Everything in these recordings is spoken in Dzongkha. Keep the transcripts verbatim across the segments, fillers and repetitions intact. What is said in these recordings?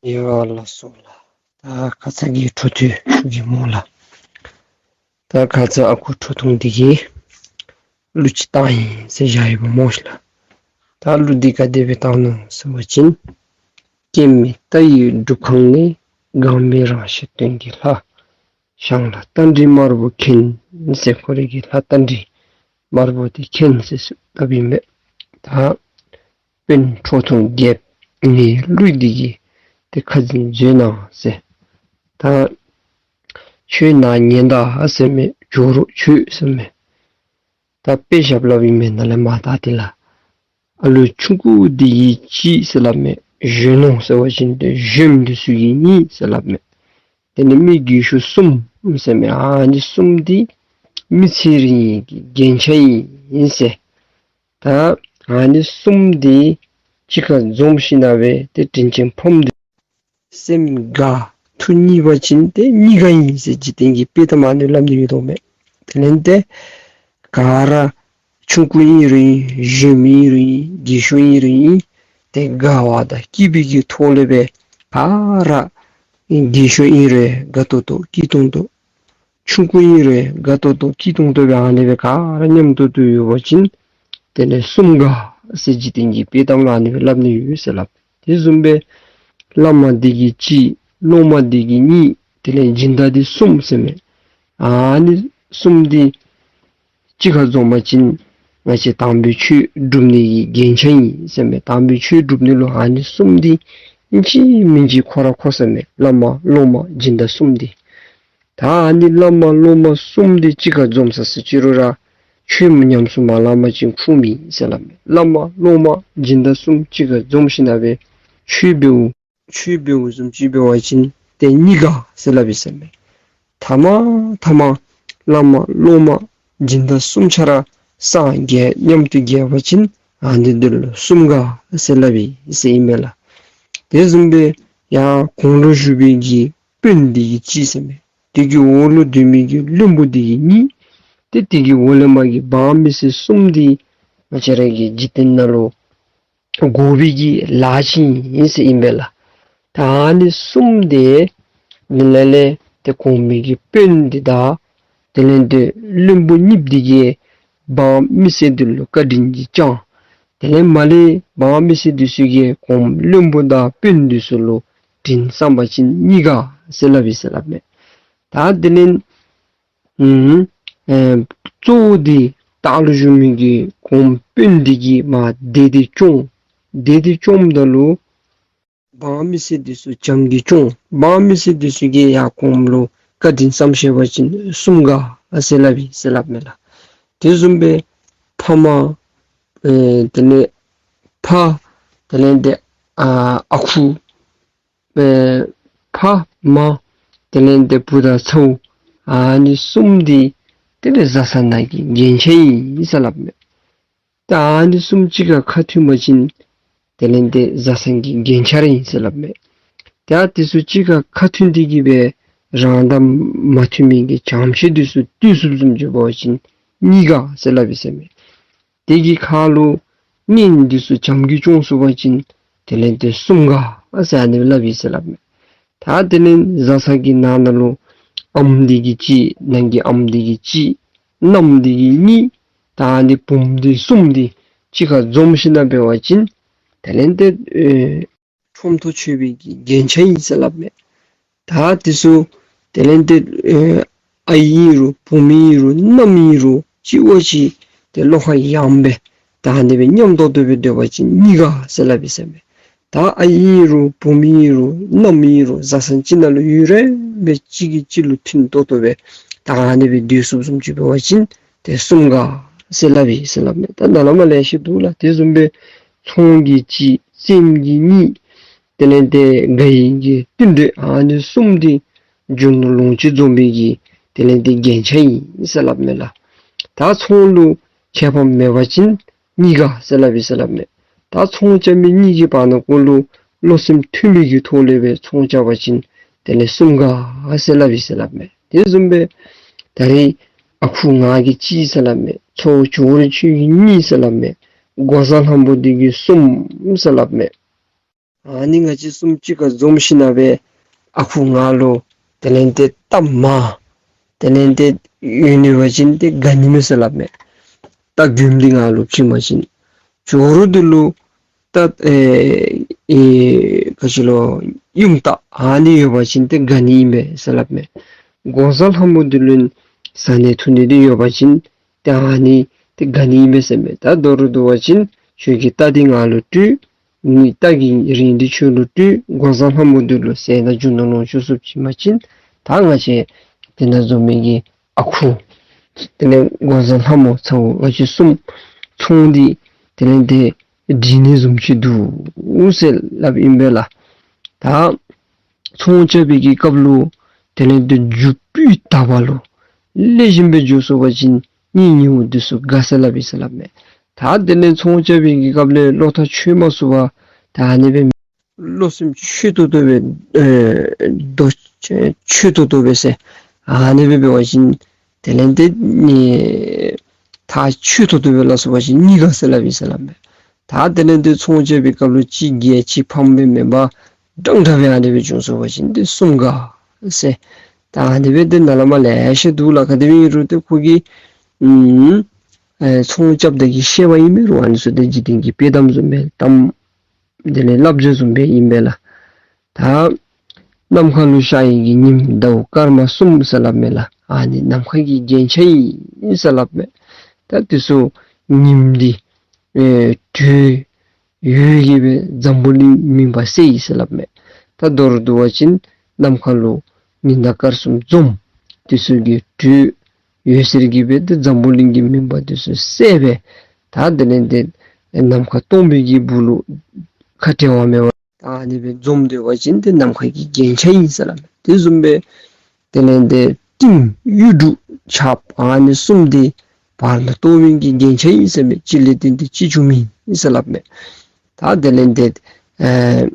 ཡ་ལགས་སོ་ལགས། ད་ཁ་ཙ་གི་འཕྲོ་མཐུད་ཞུ་གེ་སྨོ་ལགས། ད་ཁ་ཙ་ཨ་ཁུ་ཁྲོ་ཐུང་འདི་གིས་གླུ་ཅིག་བཏང་ཡི་ཟེར་བཞག་ཡོདཔ་སྨོ་ཤིག་ལགས། ད་གླུ་འདི་ག་དེ་སྦེ་བཏང་ནུག་ཟེར་བ་ཅིན། སྐྱེ་མེད་རྟ་ཡི་སྒྲུབ་ཁང་ནས། གང་བའི་རང་ཞལ་སྟོན་གྱི་ལྷ། ཞང་ལྷ་རྟ་མགྲིན་དམར་པོ་མཁྱེན་ཟེར། ཁོ་རའི་གི་ལྷ་རྟ་མགྲིན་དམར་པོ་འདི་མཁྱེན་ཟེར་ཞུ་སླབ་ཨིན་མས། ད་དཔོན་ཁྲོ་ཐུང་རྒྱལཔོ་ངེའི་གླུ་འདི་གིས་ཏེ་ཁ་འཛིན་མཛོད་གནང་ཟེར། ད་ཁྱོད་ནཱ་ཉན་ད་ཟེར་མས། བྱོག་རོགས་བྱོག་ཟེར་མས། ད་དཔེ་བཞགཔ་སླབ་ཨིན་མས་ནཱ་ལས་མར་ད་འདི་ལགས། ཨ་ལུ་ཆུང་ཀུ་འདི་གིས་གཅིག་ཟེར་སླབ་མས། གཞོན་ནུ་ཟེར་བ་ཅིན་ཏེ་གཞོནམ་འདི་ཚུ་གིས་གཉིས་ཟེར་སླབ་མས། དེ་ལས་མི་རྒས་ཤོས་གསུམ་ཟེར་མས། ཨ་ནི་གསུམ་འདི་མི་ཚེ་རིང་གི་རྒྱན་ཆ་ཨིན་ཟེར། ད་ཨ་ནི་གསུམ་འདི་གཅིག་ཁར་འཛོམས་ཞིནམ་ལས་ཏེ་དྲིན་ཅན་ཕམ་འདི་སེམས་དགའ། ཐུགས་མཉེས་པ་ཅིན་ཏེ་གཉིས་དགའ་ཨིན་ཟེར་འཇིག་རྟེན་གྱི་དཔེ་གཏམ་ཨ་ནི་སླབ་ནི་ཡོད་དོ་མས། དེ་ལས་ཏེ་ག་ར་ཆུང་ཀུ་ཨིན་རུང་ཨིན། གཞོནམ་ཨིན་རུང་ཨིན། རྒས་ཤོས་ཨིན་རུང་ཨིན། ཏེ་དགའ་བ་དང་སྐྱིད་པའི་གི་ཐོག་ལས་སྦེ་ག་ར་རྒས་ཤོས་ཨིན་རུང་དགའ་ཏོག་ཏོ་སྐྱིད་ཏོང་ཏོ། ཆུང་ཀུ་ཨིན་རུང་དགའ་ཏོག་ཏོ་སྐྱིད་ཏོང་ཏོ་སྦེ་ཨ་ནི་སྦེ་ག་ར་མཉམ་ཏོག་ཏོ་ཡོད་པ་ཅིན་དེ་ལས་གསུམ་དགའ་ཟེར་འཇིག་རྟེན་གྱི་དཔེ་གཏམ་ལུ་ཨ་ནི་སྦེ་སླབ་ནི་ཡོད་ཟེར་སླབ། དེ་བཟུམ་སྦེ་བླ་མ་འདི་གིས་གཅིག། སློབ་མ་འདི་གིས་གཉིས། དེ་ལས་སྦྱིན་བདག་འདི་གསུམ་ཟེར་མས། ཨ་ནི་གསུམ་འདི་གཅིག་ཁར་འཛོམས་པ་ཅིན་ང་བཅས་དམ་པའི་ཆོས་སྒྲུབ་ནི་གི་རྒྱན་ཆ་ཨིན་ཟེར་མས། དམ་པའི་ཆོས་སྒྲུབ་ནི་ལུ་ཨ་ནི་གསུམ་འདི་ཨིན་ཅི་མིན་ཅི་མཁོ་ར་མཁོ་ཟེར་མས། བླ་མ་སློབ་མ་སྦྱིན་བདག་གསུམ་འདི། ད་ཨ་ནི་བླ་མ་སློབ་མ་གསུམ་འདི་གཅིག་ཁར་འཛོམས་ས་ཟེར་ཅི་རུང་ར་ཆོས་ཉམས་སུ་མ་བླངས་པ་ཅིན་ཁུངས་མེད་ཟེར་སླབ་མས། བླ་མ་སློབ་མ་སྦྱིན་བདག་གསུམ་གཅིག་ཁར་འཛོམས་ཞིནམ་ལས་ཆོས་འབདཝ་ཆོས་འབདཝ་བཟུམ་ཅིག་འབད་བ་ཅིན་ཏེ་གཉིས་དགའ་ཟེར་སླབ་ཨིན་ཟེར་མས། ཐ་མ་ཐ་མ་བླ་མ་སློབ་མ་སྦྱིན་བདག་གསུམ་ཆ་ར་སངས་རྒྱས་མཉམ་དུ་རྒྱས་པ་ཅིན་ཨ་ནི་འདི་ལུ་གསུམ་དགའ་ཟེར་སླབ་ཨིན་ཟེར་ཨིན་མས་ལགས། དེ་བཟུམ་སྦེ་ཡར་གོང་ལུ་བཞུགས་པའི་གི་དཔོན་འདི་གིས་གཅིག་ཟེར་མས། དེ་གི་འོག་ལུ་སྡོད་མི་གི་བློན་པོ་འདི་གིས་གཉིས། ཏེ་དེ་གི་འོག་ལས་མར་གྱི་འབངས་མི་སེར་གསུམ་འདི་ང་བཅས་ར་གི་འཇིག་རྟེན་ནང་ལུ་དགོ་པའི་གི་ལཱ་ཅིག་ཨིན་ཟེར་ཨིན་པས་ལགས། ད་ཨ་ནི་གསུམ་འདི་ནི་ལས་ལས་ཏེ་གོང་མའི་གི་དཔོན་འདི་དང་དེ་ལས་ཏེ་བློན་པོ་གཉིས་འདི་གིས་འབངས་མི་སེར་འདི་ལུ་བཀའ་དྲིན་གྱིས་བསྐྱངས། དེ་ལས་མར་ལས་འབངས་མི་སེར་འདི་ཚུ་གིས་གོང་བློན་པོ་དང་དཔོན་འདི་ཚུ་ལུ་དྲིན་བསམ་པ་ཅིན་གཉིས་དགའ་ཟེར་སླབ་ཨིན་ཟེར་སླབ་མས། ད་དེ་ལས་ཨུམ་ཨེ་གཙོ་བོ་འདི་ལྟག་ལུ་བཞུགས་མི་གི་གོང་དཔོན་འདི་གིས་མར་སྡེ་འདི་སྐྱོང་། སྡེ་འདི་སྐྱོངམ་ད་ལུ་འབངས་མི་སེར་འདི་ཚུ་བྱམས་ཀྱིས་སྐྱོང་། འབངས་མི་སེར་འདི་ཚུ་གིས་ཡར་གོང་ལུ་བཀའ་དྲིན་བསམ་ཤེས་པ་ཅིན་གསུམ་དགའ་ཟེར་སླབ་ཨིན་ཟེར་སླབ་མས་ལགས། དེ་བཟུམ་སྦེ་ཕ་མ་ཨེ་དེ་ལས་ཕ་དེ་ལས་ཏེ་ཨ་ཨ་ཁུ་ཨེ་ཕ་མ་དེ་ལས་ཏེ་བུ་དང་ཚ་བོ་ཨ་ནི་གསུམ་འདི་དེ་ལས་བཟའ་ཚང་ནང་གི་རྒྱན་ཆ་ཨིན་ཟེར་སླབ་མས། ད་ཨ་ནི་གསུམ་གཅིག་ཁར་ཁ་མཐུན་པ་ཅིན་དེ་ལས་ཏེ་བཟའ་ཚང་གི་རྒྱན་ཆ་ར་ཨིན་ཟེར་སླབ་མས། ད་དེ་ཚུ་གཅིག་ཁར་ཁ་མཐུན་ཏེ་གི་སྦེ་རང་དང་མ་མཐུན་མི་གི་བྱམས་སྐྱོང་འདི་ཚུ་བཏུལ་ཚུགསཔ་བཟུམ་ཅིག་འབད་བ་ཅིན་གཉིས་དགའ་ཟེར་སླབ་ཨིན་ཟེར་མས། དེ་གི་ཁ་ལུ་གཉེན་འདི་ཚུ་བྱམས་ཀྱིས་སྐྱོང་ཚུགས་པ་ཅིན་དེ་ལས་ཏེ་གསུམ་དགའ་ཟེར་ཨ་ནི་སླབ་ཨིན་ཟེར་སླབ་མས། ད་དེ་ལས་བཟའ་ཚང་གི་ནང་ན་ལུ་ཨམ་འདི་གིས་གཅིག། ནང་གི་ཨམ་འདི་གིས་གཅིག། མནའམ་འདི་གིས་གཉིས། ད་ཨ་ནི་བུམོ་འདི་གསུམ་འདི་གཅིག་ཁར་འཛོམས་ཞིནམ་འབད་བ་ཅིན་དེ་ལས་ཏེ་ཨེ་ཁྲོམ་ཐོག་ཆོད་པའི་གི་རྒྱན་ཆ་ཨིན་ཟེར་སླབ་མས། ད་དེ་ཚུ་དེ་ལས་ཏེ་ཨ་ཨའི་ཨིན་རུང་བུམོ་ཨིན་རུང་མནའམ་ཨིན་རུང་གཅིག་བ་གཅིག་ཏེ་བློ་ཁ་ཡངས་སྦེ་ད་ཨ་ནི་སྦེ་མཉམ་ཏོག་ཏོ་སྦེ་སྡོད་པ་ཅིན་གཉིས་དགའ་ཟེར་སླབ་ཨིན་ཟེར་མས། ད་ཨའི་ཨིན་རུང་བུམོ་ཨིན་རུང་མནའམ་ཨིན་རུང་བཟའ་ཚང་གཅིག་ནང་ལུ་ཡུན་རིངམོ་སྦེ་གཅིག་གིས་གཅིག་ལུ་མཐུན་ཏོག་ཏོ་སྦེ་ད་ཨ་ནི་སྦེ་སྡོད་ཚུགསཔ་བཟུམ་ཅིག་འབད་བ་ཅིན་ཏེ་གསུམ་དགའ་ཟེར་སླབ་ཨིན་ཟེར་སླབ་མས། ད་ནཱ་ལས་མར་ལེ་ཤ་འདུག་ལགས། དེ་བཟུམ་སྦེ་ཚོང་གིས་གཅིག། སེམས་ཀྱིས་གཉིས། དེ་ལས་ཏེ་དགའ་བའི་གི་བསྟུན་གྲོས་ཨ་ནི་གསུམ་འདི་རྒྱུ་ནོར་ལོངས་སྤྱོད་འཛོམས་པའི་གི་དེ་ལས་ཏེ་རྒྱན་ཆ་ཨིན་ཟེར་སླབ་མས་ལགས། ད་ཚོང་ལུ་ཁེ་ཕམ་མེད་པ་ཅིན་གཉིས་དགའ་ཟེར་སླབ་ཨིན་ཟེར་སླབ་མས། ད་ཚོང་རྐྱབ་མི་གཉིས་ཀྱི་བར་ན་ཀུན་ལུ་བློ་སེམས་མཐུན་པའི་གི་ཐོག་ལས་སྦེ་ཚོང་རྐྱབ་པ་ཅིན་དེ་ལས་གསུམ་དགའ་ཟེར་སླབ་ཨིན་ཟེར་སླབ་མས། དེ་བཟུམ་སྦེ་ད་རེས་ཨ་ཁུ་ང་གིས་གཅིག་ཟེར་སླབ་མས། ཚ་བོ་ཇོ་རུ་ཁྱོད་ཀྱིས་གཉིས་ཟེར་སླབ་མས། འགོག་བཟའ་ལྷ་མོ་འདི་གིས་གསུམ་ཟེར་སླབ་མས། ཨ་ནི་ང་བཅས་གསུམ་གཅིག་ཁར་འཛོམས་ཞིནམ་ལས་ཨ་ཁུ་ང་ལུ་དེ་ལས་ཏེ་རྟ་མ་དེ་ལས་ཏེ་ཡོད་ནི་འབད་བ་ཅིན་ཏེ་དགའ་ནི་མས་ཟེར་སླབ་མས། རྟ་རྒྱུགམ་འདི་ང་ལུ་བྱིན་པ་ཅིན། ཇོ་རུ་འདི་ལུ་རྟ་ཨེ་ཨེ་ག་ཅི་ལོ་ཡུམ་རྟ་ཨ་ནི་ཡོད་པ་ཅིན་ཏེ་དགའ་ནི་ཨིན་པས་ཟེར་སླབ་མས། འགོག་བཟའ་ལྷ་མོ་འདི་ལུ་བཟའ་ནི་འཐུང་ནི་འདི་ཡོད་པ་ཅིན་ཏེ་ཨ་ནི་ཏེ་དགའ་ནི་ཨིན་པས་ཟེར་མས། ད་མདོར་བསྡུ་བ་ཅིན་ཁྱོད་ཀྱིས་རྟ་འདི་ང་ལུ་སྤྲོད། ངེའི་རྟ་གི་རིན་འདི་ཁྱོད་ལུ་སྤྲོད། འགོག་བཟའ་ལྷ་མོ་འདི་ལུ་ཟས་དང་རྒྱུ་ནོར་ལོངས་སྤྱོད་ཚུ་བྱིན་པ་ཅིན་ད་ང་བཅས་དེ་ནང་འཛོམས་མི་གི་ཨ་ཁུ་དེ་ལས་འགོག་བཟའ་ལྷ་མོ་ཚ་བོ་ང་བཅས་གསུམ་ཚོང་འདི་དེ་ལས་ཏེ་འགྲིག་ནི་བཟུམ་ཅིག་འདུག་ཟེར་སླབ་ཨིན་པས་ལགས། ད་ཚོང་རྐྱབ་པའི་གི་སྐབས་ལུ་དེ་ལས་ཏེ་མཇུག་སྤུས་དག་པ་ལུ་ལེགས་ཤོམ་སྦེ་འགྱོ་ཚུགས་པ་ཅིན་གཉེན་ཉེཝ་འདི་ཚུ་དགའ་ཟེར་སླབ་ཨིན་ཟེར་སླབ་མས། ད་དེ་ལས་ཚོང་རྐྱབ་པའི་གི་སྐབས་ལས་བློ་ཐག་ཆོད་མ་ཚུགས་པར་ད་ཨ་ནི་སྦེ་བློ་སེམས་ཆོད་ཏོག་ཏོ་སྦེ་ཨེ་དོ་ཆོད་ཏོག་ཏོ་སྦེ་ཟེར་ཨ་ནི་སྦེ་འབད་བ་ཅིན་དེ་ལས་ཏེ་ནི་ཐག་ཆོད་ཏོག་ཏོ་སྦེ་སླབ་ཚུགས་པ་ཅིན་གཉིས་དགའ་ཟེར་སླབ་ཨིན་ཟེར་སླབ་མས། ད་དེ་ལས་ཏེ་ཚོང་རྐྱབ་པའི་སྐབས་ལུ་གཅིག་རྒྱལ་གཅིག་ཕམ་སྦེ་མེན་པར་འདྲན་འདྲ་སྦེ་ཨ་ནི་སྦེ་བྱུང་སོང་པ་ཅིན་ཏེ་གསུམ་དགའ་ཟེར། ད་ཨ་ནི་སྦེ་ཏེ་ནཱ་ལས་མར་ལེ་ཤ་འདུག་ལགས། ག་དེ་སྦེ་ཨིན་རུང་ཏེ་ཁོ་གིས་ཨུམ་ཨེ་ཚོང་རྐྱབ་ད་གི་བཤད་པ་ཨིན་མས་རུང་ཨ་ནི་ཚུ་ཏེ་འཇིག་རྟེན་གྱི་དཔེ་གཏམ་བཟུམ་སྦེ་གཏམ་དེ་ལས་བསླབ་བྱ་བཟུམ་སྦེ་ཨིན་པས་ལགས། ད་ནམ་མཁའ་ལུ་ཤར་ཡི་གི་ཉིམ་ཟླཝ་སྐར་མ་གསུམ་ཟེར་སླབ་མས་ལགས། ཨ་ནི་ནམ་མཁའ་གི་རྒྱན་ཆ་ཨིན་ཟེར་སླབ་མས། ད་འདི་ཚུ་ཉིམ་འདི་ཨེ་དྲོད་ཡོད་གི་སྦེ་འཛམ་བུ་གླིང་མུན་པ་སེལ་ཡི་ཟེར་སླབ་མས། ད་མདོར་བསྡུ་བ་ཅིན་ནམ་མཁའ་ལུ་ཉི་ཟླ་སྐར་གསུམ་འཛོམས་འདི་ཚུ་གིས་དྲོད་ཡོད་ཟེར་གི་སྦེ་ཏེ་འཛམ་བུ་གླིང་གི་མུན་པ་འདི་ཚུ་སེལ་སྦེ་ད་དེ་ལས་ཏེ་ནམ་མཁའ་སྟོང་པའི་གི་སྦུག་ལུ་ཁ་བྲལ་བ་མེད་པར་ད་ཨ་ནི་སྦེ་འཛོམས་སྡོད་པ་ཅིན་ཏེ་ནམ་མཁའ་གི་རྒྱན་ཆ་ཨིན་ཟེར་སླབ་མས། དེ་བཟུམ་སྦེ་དེ་ལས་ཏེ་སྤྲིན་གཡུ་འབྲུག་ཆརཔ་ཨ་ནི་གསུམ་འདི་བར་ན་གཏོགས་མི་གི་རྒྱན་ཆ་ཨིན་ཟེར་མས། གཅིག་ལས་བརྟེན་ཏེ་གཅིག་བྱུང་མི་ཨིན་ཟེར་སླབ་མས། ད་དེ་ལས་ཏེ་ཨེ་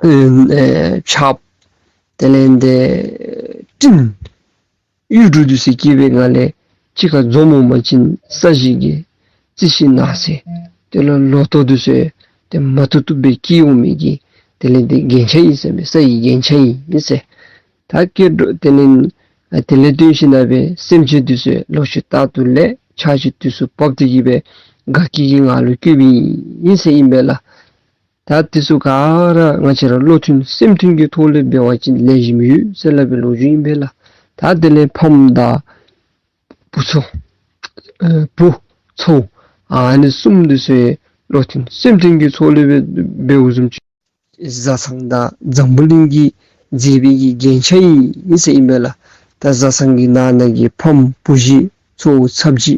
ཨེ་ཆརཔ་དེ་ལས་ཏེ་སྤྲིན་གཡུ་འབྲུག་འདི་ཚུ་སྐྱེས་པའི་ངང་ལས་གཅིག་ཁར་འཛོམས་འོང་པ་ཅིན་ས་གཞི་གི་རྩི་ཤིང་ནགས་ཚལ་དེ་ལུ་ལོ་ཐོག་འདི་ཚུ་ཏེ་མ་བཏུབ་བཏུབ་སྦེ་སྐྱེ་འོང་མི་གི་དེ་ལས་ཏེ་རྒྱན་ཆ་ཨིན་ཟེར་མས། ས་ཡི་རྒྱན་ཆ་ཨིན་ཟེར། ད་སྐྱེ་འགྲོ་དེ་ལས་དེ་ལས་བརྟེན་ཞིནམ་ལས་སེམས་ཅན་འདི་ཚུ་ལོ་ཕྱུགས་རྟག་ཏུ་ལེགས། ཆར་ཆུ་དུས་སུ་བབས་ཏེ་གི་སྦེ་དགའ་སྐྱིད་ཀྱི་ངང་ལུ་བཀོད་པའི་ཨིན་ཟེར་ཨིན་པས་ལགས། ད་འདི་ཚུ་ག་ར་ང་བཅས་ར་བློ་མཐུན་སེམས་མཐུན་གྱི་ཐོག་ལས་འབད་བ་ཅིན་ལེགས་ཤོམ་ཡོད་ཟེར་སླབ་པའི་ལོ་རྒྱུས་ཨིན་པས་ལགས། ད་དེ་ལས་ཕམ་དང་བུ་ཚ་ཨེ་བུ་ཚ་བོ་ཨ་ནི་གསུམ་འདི་ཚུ་བློ་མཐུན་སེམས་མཐུན་གྱི་ཐོག་ལས་འབད་འབདཝ་བཟུམ་ཅིག་བཟའ་ཚང་དང་འཛམ་བུ་གླིང་གི་མཛེས་པའི་གི་རྒྱན་ཆ་ཨིན་ཟེར་ཨིན་པས་ལགས། ད་བཟའ་ཚང་གི་ནང་ན་གི་ཕམ་བུ་གཞི་ཚ་བོ་ཚ་བྱི་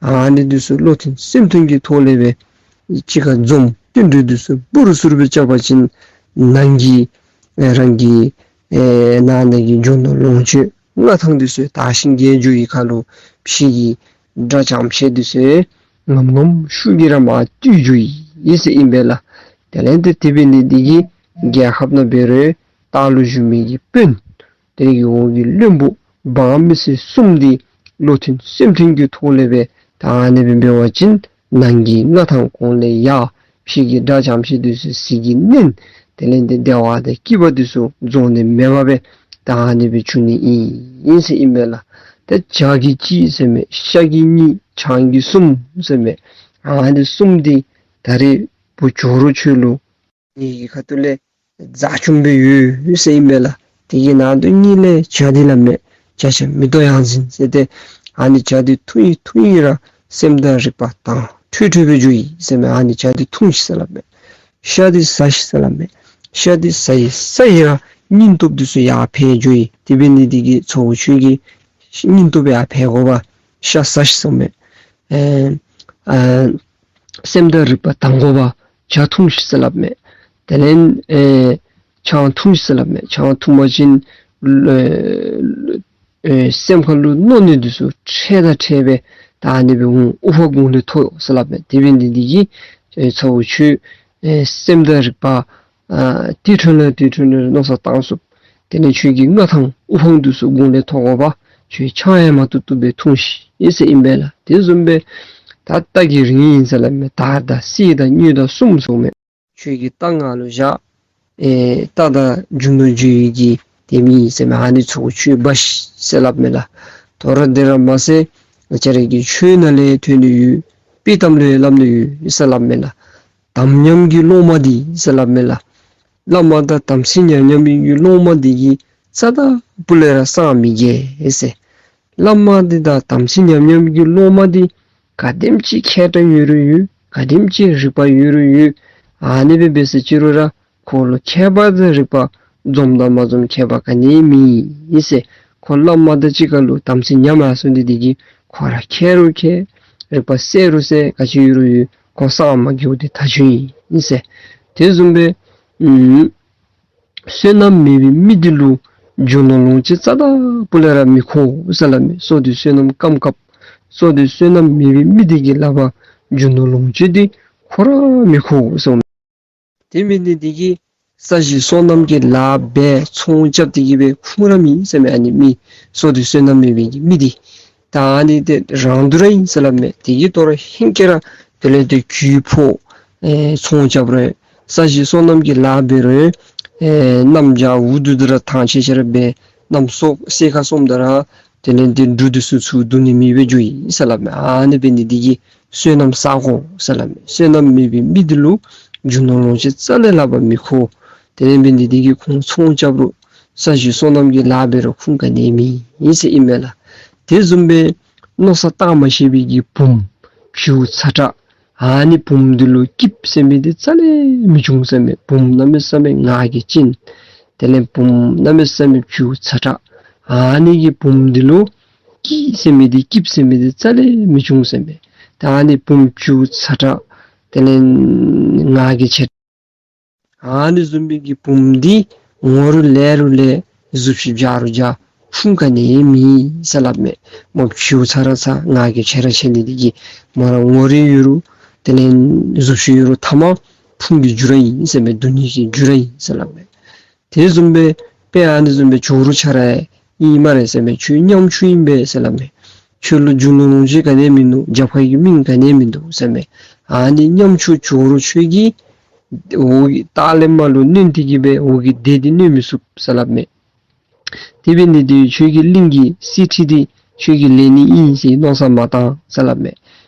ཨ་ནི་འདི་ཚུ་བློ་མཐུན་སེམས་མཐུན་གྱི་ཐོག་ལས་སྦེ་གཅིག་ཁར་འཛོམས། བསྟུན་གྲོས་འདི་ཚུ་བུ་རུ་སུ་རུ་སྦེ་རྐྱབ་པ་ཅིན་ནང་གི་ཨེ་རང་གི་ཨེ་ནང་ན་གི་རྒྱུ་ནོར་ལོངས་སྤྱོད་མངའ་ཐང་འདི་ཚུ་དར་ཞིང་རྒྱས་འགྱོ་བའི་ཁར་ལུ་ཕྱི་གི་དགྲ་ཙམ་ཅིག་འདི་ཚུ་ངམ་ངམ་ཤུགས་ཀྱིས་ར་མར་བཏུལ་འགྱོ་ཡི་ཟེར་ཨིན་པས་ལགས། དེ་ལས་ཏེ་དེ་འབད་ནི་འདི་གིས་རྒྱལ་ཁབ་ནང་འབད་རུང་ལྟག་ལུ་བཞུགས་མི་གི་དཔོན་དེ་གི་འོག་གི་བློན་པོ་འབངས་མི་སེར་གསུམ་འདི་བློ་མཐུན་སེམས་མཐུན་གྱི་ཐོག་ལས་སྦེ་ད་ཨ་ནི་སྦེ་འབད་བ་ཅིན་ནང་གི་མངའ་ཐང་གོང་ལས་ཡར། ཕྱི་གི་དགྲ་ཙམ་ཅིག་འདི་ཚུ་ཟིལ་གྱིས་མནན། དེ་ལས་ཏེ་བདེ་བ་དང་སྐྱིད་པ་འདི་ཚུ་རྫོགས་ནི་མེད་པར་སྦེ་ད་ཨ་ནི་སྦེ་འབྱུང་ནི་ཨིན་ཟེར་ཨིན་པས་ལགས། ཏེ་བྱ་གི་གཅིག་ཟེར་མས། ཤ་གི་གཉིས། ཆང་གི་གསུམ་ཟེར་མས། ཨ་ནི་གསུམ་འདི་ད་རེས་བུ་ཇོ་རུ་ཁྱོད་ལུ་ངེའི་ཁ་ཐུག་ལས་བཟའ་བཅུག་སྦེ་ཡོད་ཟེར་ཨིན་པས་ལགས། དེ་གི་ནང་དུ་གཉིས་ལས་བྱ་འདི་སླབ་མས། བྱ་བྱ་མེ་ཏོག་ཡང་འཛིན་ཟེར་ཏེ་ཨ་ནི་བྱ་འདི་འཐུང་ཡི་འཐུང་ཡི་ར་སེམས་དང་རིག་པ་དྭངས་འཕྲོས་འཕྲོས་སྦེ་འགྱོ་ཡི་ཟེར་མས། ཨ་ནི་བྱ་འདི་འཐུང་ཤིག་ཟེར་སླབ་མས། ཤ་འདི་ཟ་ཤིག་ཟེར་སླབ་མས། ཤ་འདི་ཟ་ཡི་ཟ་ཡི་ར་སྙིང་སྟོབས་འདི་ཚུ་ཡར་འཕེལ་འགྱོ་ཡི། དེ་འབད་ནི་འདི་གིས་ཚ་བོ་ཁྱོད་ཀྱི་སྙིང་སྟོབས་ཡར་འཕེལ་དགོ་པ་ཤ་ཟ་ཤིག་ཟེར་མས། ཨེ་ཨ་སེམས་དང་རིག་པ་དྭངས་དགོ་པ་བྱ་འཐུང་ཤིག་ཟེར་སླབ་མས། དེ་ལས་ཨེ་ཆང་འཐུང་ཤིག་ཟེར་སླབ་མས། ཆང་འཐུང་པ་ཅིན་ཨེ་ཨེ་སེམས་ཁ་ལུ་མནོ་ནི་འདི་ཚུ་འཕྲལ་དང་འཕྲལ་སྦེ་ད་ཨ་ནི་སྦེ་འོང་། དབུགས་ཕར་དགུང་ལས་མཐོ་ཟེར་སླབ་མས། དེ་འབད་ནི་འདི་གིས་ཨེ་ཚ་བོ་ཁྱོད་ཨེ་སེམས་དང་རིག་པ་ཨ་དེ་འཕྲོ་ལས་དེ་འཕྲོ་ལས་མནོ་བསམ་བཏང་ཚུགས། དེ་ལས་ཁྱོད་ཀྱི་མངའ་ཐང་དབུ་འཕང་འདི་ཚུ་དགུང་ལས་མཐོ་དགོ་པ་ཁྱོད་ཆང་ཡང་མ་བཏུབ་བཏུབ་སྦེ་འཐུང་ཤིག་ཟེར་ཨིན་པས་ལགས། དེ་བཟུམ་སྦེ་ད་རྟ་གི་རིན་ཨིན་ཟེར་སླབ་མས། དར་དང་གསེར་དང་དངུལ་དང་གསུམ་ཟེར་མས། ཁྱོད་ཀྱི་རྟ་ང་ལུ་བཞག། ཨེ་རྟ་དང་རྒྱུ་ནོར་རྒྱུ་ཡོད་ཀྱི་དེ་མེད་ཟེར་མས། ཨ་ནི་ཚུ་ཁྱོད་འབག་ཤིག་ཟེར་སླབ་མས་ལགས། དོ་རུང་དེ་ར་མ་ཚད་ང་བཅས་ར་གི་ཆོས་ནང་ལས་ཐོན་ནི་ཡོད། དཔྱེ་གཏམ་ལས་སླབ་ནི་ཡོད་ཟེར་སླབ་མས་ལགས། དམ་ཉམས་ཀྱི་སློབ་མ་འདི་ཟེར་སླབ་མས་ལགས། བླ་མ་དང་དམ་ཚིག་ཉམས་ཉམས་ཀྱི་སློབ་མ་འདི་གིས་རྩ་དང་སྤུ་ལས་ར་སངས་མི་རྒྱས་ཟེར། བླ་མ་འདི་དང་དམ་ཚིག་ཉམས་ཉམས་ཀྱི་སློབ་མ་འདི་ག་དེམ་ཅིག་མཁས་དྲགས་ཡོད་རུང་ཡོད། ག་དེམ་ཅིག་རིག་པ་ཡོད་རུང་ཡོད། ཨ་ནི་སྦེ་འབད་ཟེར་ཅི་རུང་ར་ཁོ་ལུ་མཁས་པ་དང་རིག་པ་འཛོམས་དང་མ་འཛོམས་ཁྱད་པར་ག་ནི་མེད་ཟེར། ཁོ་བླ་མ་དང་གཅིག་ཁར་ལུ་དམ་ཚིག་ཉམས་ཡར་སོང་སྟེ་འདི་གིས་ཁོ་ར་མཁས་རུང་མཁས། རིག་པ་གསལ་རུང་གསལ། ག་ཅི་ཡོད་རུང་ཡོད། ཁོ་སངས་མ་རྒྱས་པ་འདི་ཐག་ཆོད་ཨིན་ཟེར། དེ་བཟུམ་སྦེ་ཨུམ་བསོད་ནམས་མེད་པའི་མི་འདི་ལུ་རྒྱུ་ནོར་ལོངས་སྤྱོད་རྩ་དང་སྤུ་ལས་ར་མི་མཁོ་ཟེར་སླབ་མས། སོ་འདི་བསོད་ནམས་སྐམ་སྐམ། སོ་འདི་བསོད་ནམས་མེད་པའི་མི་འདི་གི་ལག་པར་རྒྱུ་ནོར་ལོངས་སྤྱོད་འདི་ཁོ་ར་མི་མཁོ་ཟེར་མས། དེ་འབད་ནི་འདི་གིས་ས་གཞི་སོ་ནམ་གྱི་ལཱ་འབད་ཚོང་རྐྱབ་སྟེ་གི་སྦེ་ཁུངས་ར་མེད་ཟེར་མས། ཨ་ནི་མི་སོ་འདི་བསོད་ནམས་མེད་པའི་གི་མི་འདི། ད་ཨ་ནི་འདི་རང་སྡུག་ར་ཨིན་ཟེར་སླབ་མས། དེ་གིས་དོ་རུང་ཧེང་སྐལ་ར་དེ་ལས་འདི་གྱོད་ཕོག། ཨེ་ཚོང་རྐྱབ་རུང་ས་གཞི་སོ་ནམ་གྱི་ལཱ་འབད་རུང་ཨེ་གནམ་བྱཱར་འུ་སྡུག་སྡུག་ར་ཐང་ཆད་ཆད་ར་འབད། གནམ་སོ་སོ་ཁར་སོངམ་ད་ར་དེ་ལས་འདི་འབྲུ་འདི་ཚུ་ཚུར་བསྡུ་ནི་མེདཔ་སྦེ་འགྱོཝ་ཨིན་ཟེར་སླབ་མས། ཨ་ནི་འབད་ནི་འདི་གིས་བསོད་ནམས་བསག་དགོ་ཟེར་སླབ་མས། བསོད་ནམས་མེད་པའི་མི་འདི་ལུ་རྒྱུ་ནོར་ལོངས་སྤྱོད་རྩ་ལས་ལག་པར་མི་མཁོ། དེ་ལས་འབད་ནི་འདི་གིས་ཁོང་ཚོང་རྐྱབ་རུང་ས་གཞི་སོ་ནམ་གྱི་ལཱ་འབད་རུང་ཁུངས་ག་ནི་མེད་ཟེར་ཨིན་མས་ལགས། དེ་བཟུམ་སྦེ་མནོ་བསམ་བཏང་མ་ཤེས་པའི་གི་བུམོ་བྱིའུ་ཚ་དྲགས། ཨ་ནི་བུམོ་འདི་ལུ་སྐྱིདཔ་ཟེར་མི་འདི་རྩ་ལས་མི་འབྱུང་ཟེར་མས། བུམོ་གནམ་མེད་ས་མེད་ངར་གྱིས་བཅིངས། དེ་ལས་བུམོ་གནམ་མེད་ས་མེད་བྱིའུ་ཚ་དྲགས། ཨ་ནི་གི་བུམོ་འདི་ལུ་སྐྱིད་ཟེར་མི་འདི་སྐྱིདཔ་ཟེར་མི་འདི་རྩ་ལས་མི་འབྱུང་ཟེར་མས། ད་ཨ་ནི་བུམོ་བྱིའུ་ཚ་དྲགས་དེ་ལས་ངར་གྱིས་ཆེ་དྲགས། ཨ་ནི་བཟུམ་མའི་གི་བུམོ་འདི་ངོ་རུ་ལེགས་རུང་ལེགས། གཟུགས་བྱད་འཇའ་རུང་འཇའ། ཁུངས་ག་ནི་མེད་ཟེར་སླབ་མས། མོ་བྱིའུ་ཚ་ར་ཚ་ངར་གྱིས་ཆེ་ར་ཆེ་ནི་འདི་གིས་མོ་ར་ངོ་རིས་ཡོད་རུང་དེ་ལས་གཟུགས་བྱད་ཡོད་རུང་ཐ་མ་ཕུང་གི་རྒྱུ་ར་ཨིན་ཟེར་མས། སྡུག་བསྔལ་གྱི་རྒྱུ་ར་ཨིན་ཟེར་སླབ་མས། དེ་བཟུམ་སྦེ་དཔེ་ཨ་ནི་བཟུམ་སྦེ་ཇོ་རུ་ཁྱོད་ར་ཨིན་སྨ་རེ་ཟེར་མས། ཁྱོད་ཉམ་ཆུང་ཨིན་པས་ཟེར་སླབ་མས། ཁྱོད་ལུ་རྒྱུ་ནོར་ལོངས་སྤྱོད་ག་ནི་མིན་འདུག། རྒྱབ་ཁ་གི་མི་ག་ནི་མིན་འདུག་ཟེར་མས། ཨ་ནི་ཉམ་ཆུང་ཇོ་རུ་ཁྱོད་ཀྱིས་འོག་གི་སྟག་ལས་མར་ལུ་བསྣུན་ཏེ་གི་སྦེ་འོག་གི་སྡེ་འདི་གནོན་མི་ཚུགས་ཟེར་སླབ་མས། དེ་འབད་ནི་འདི་ཁྱོད་ཀྱི་གླིང་གི་གསེར་ཁྲི་འདི་ཁྱོད་ཀྱིས་ལེན་ནི་ཨིན་ཟེར་མནོ་བསམ་མ་བཏང་ཟེར་སླབ་མས།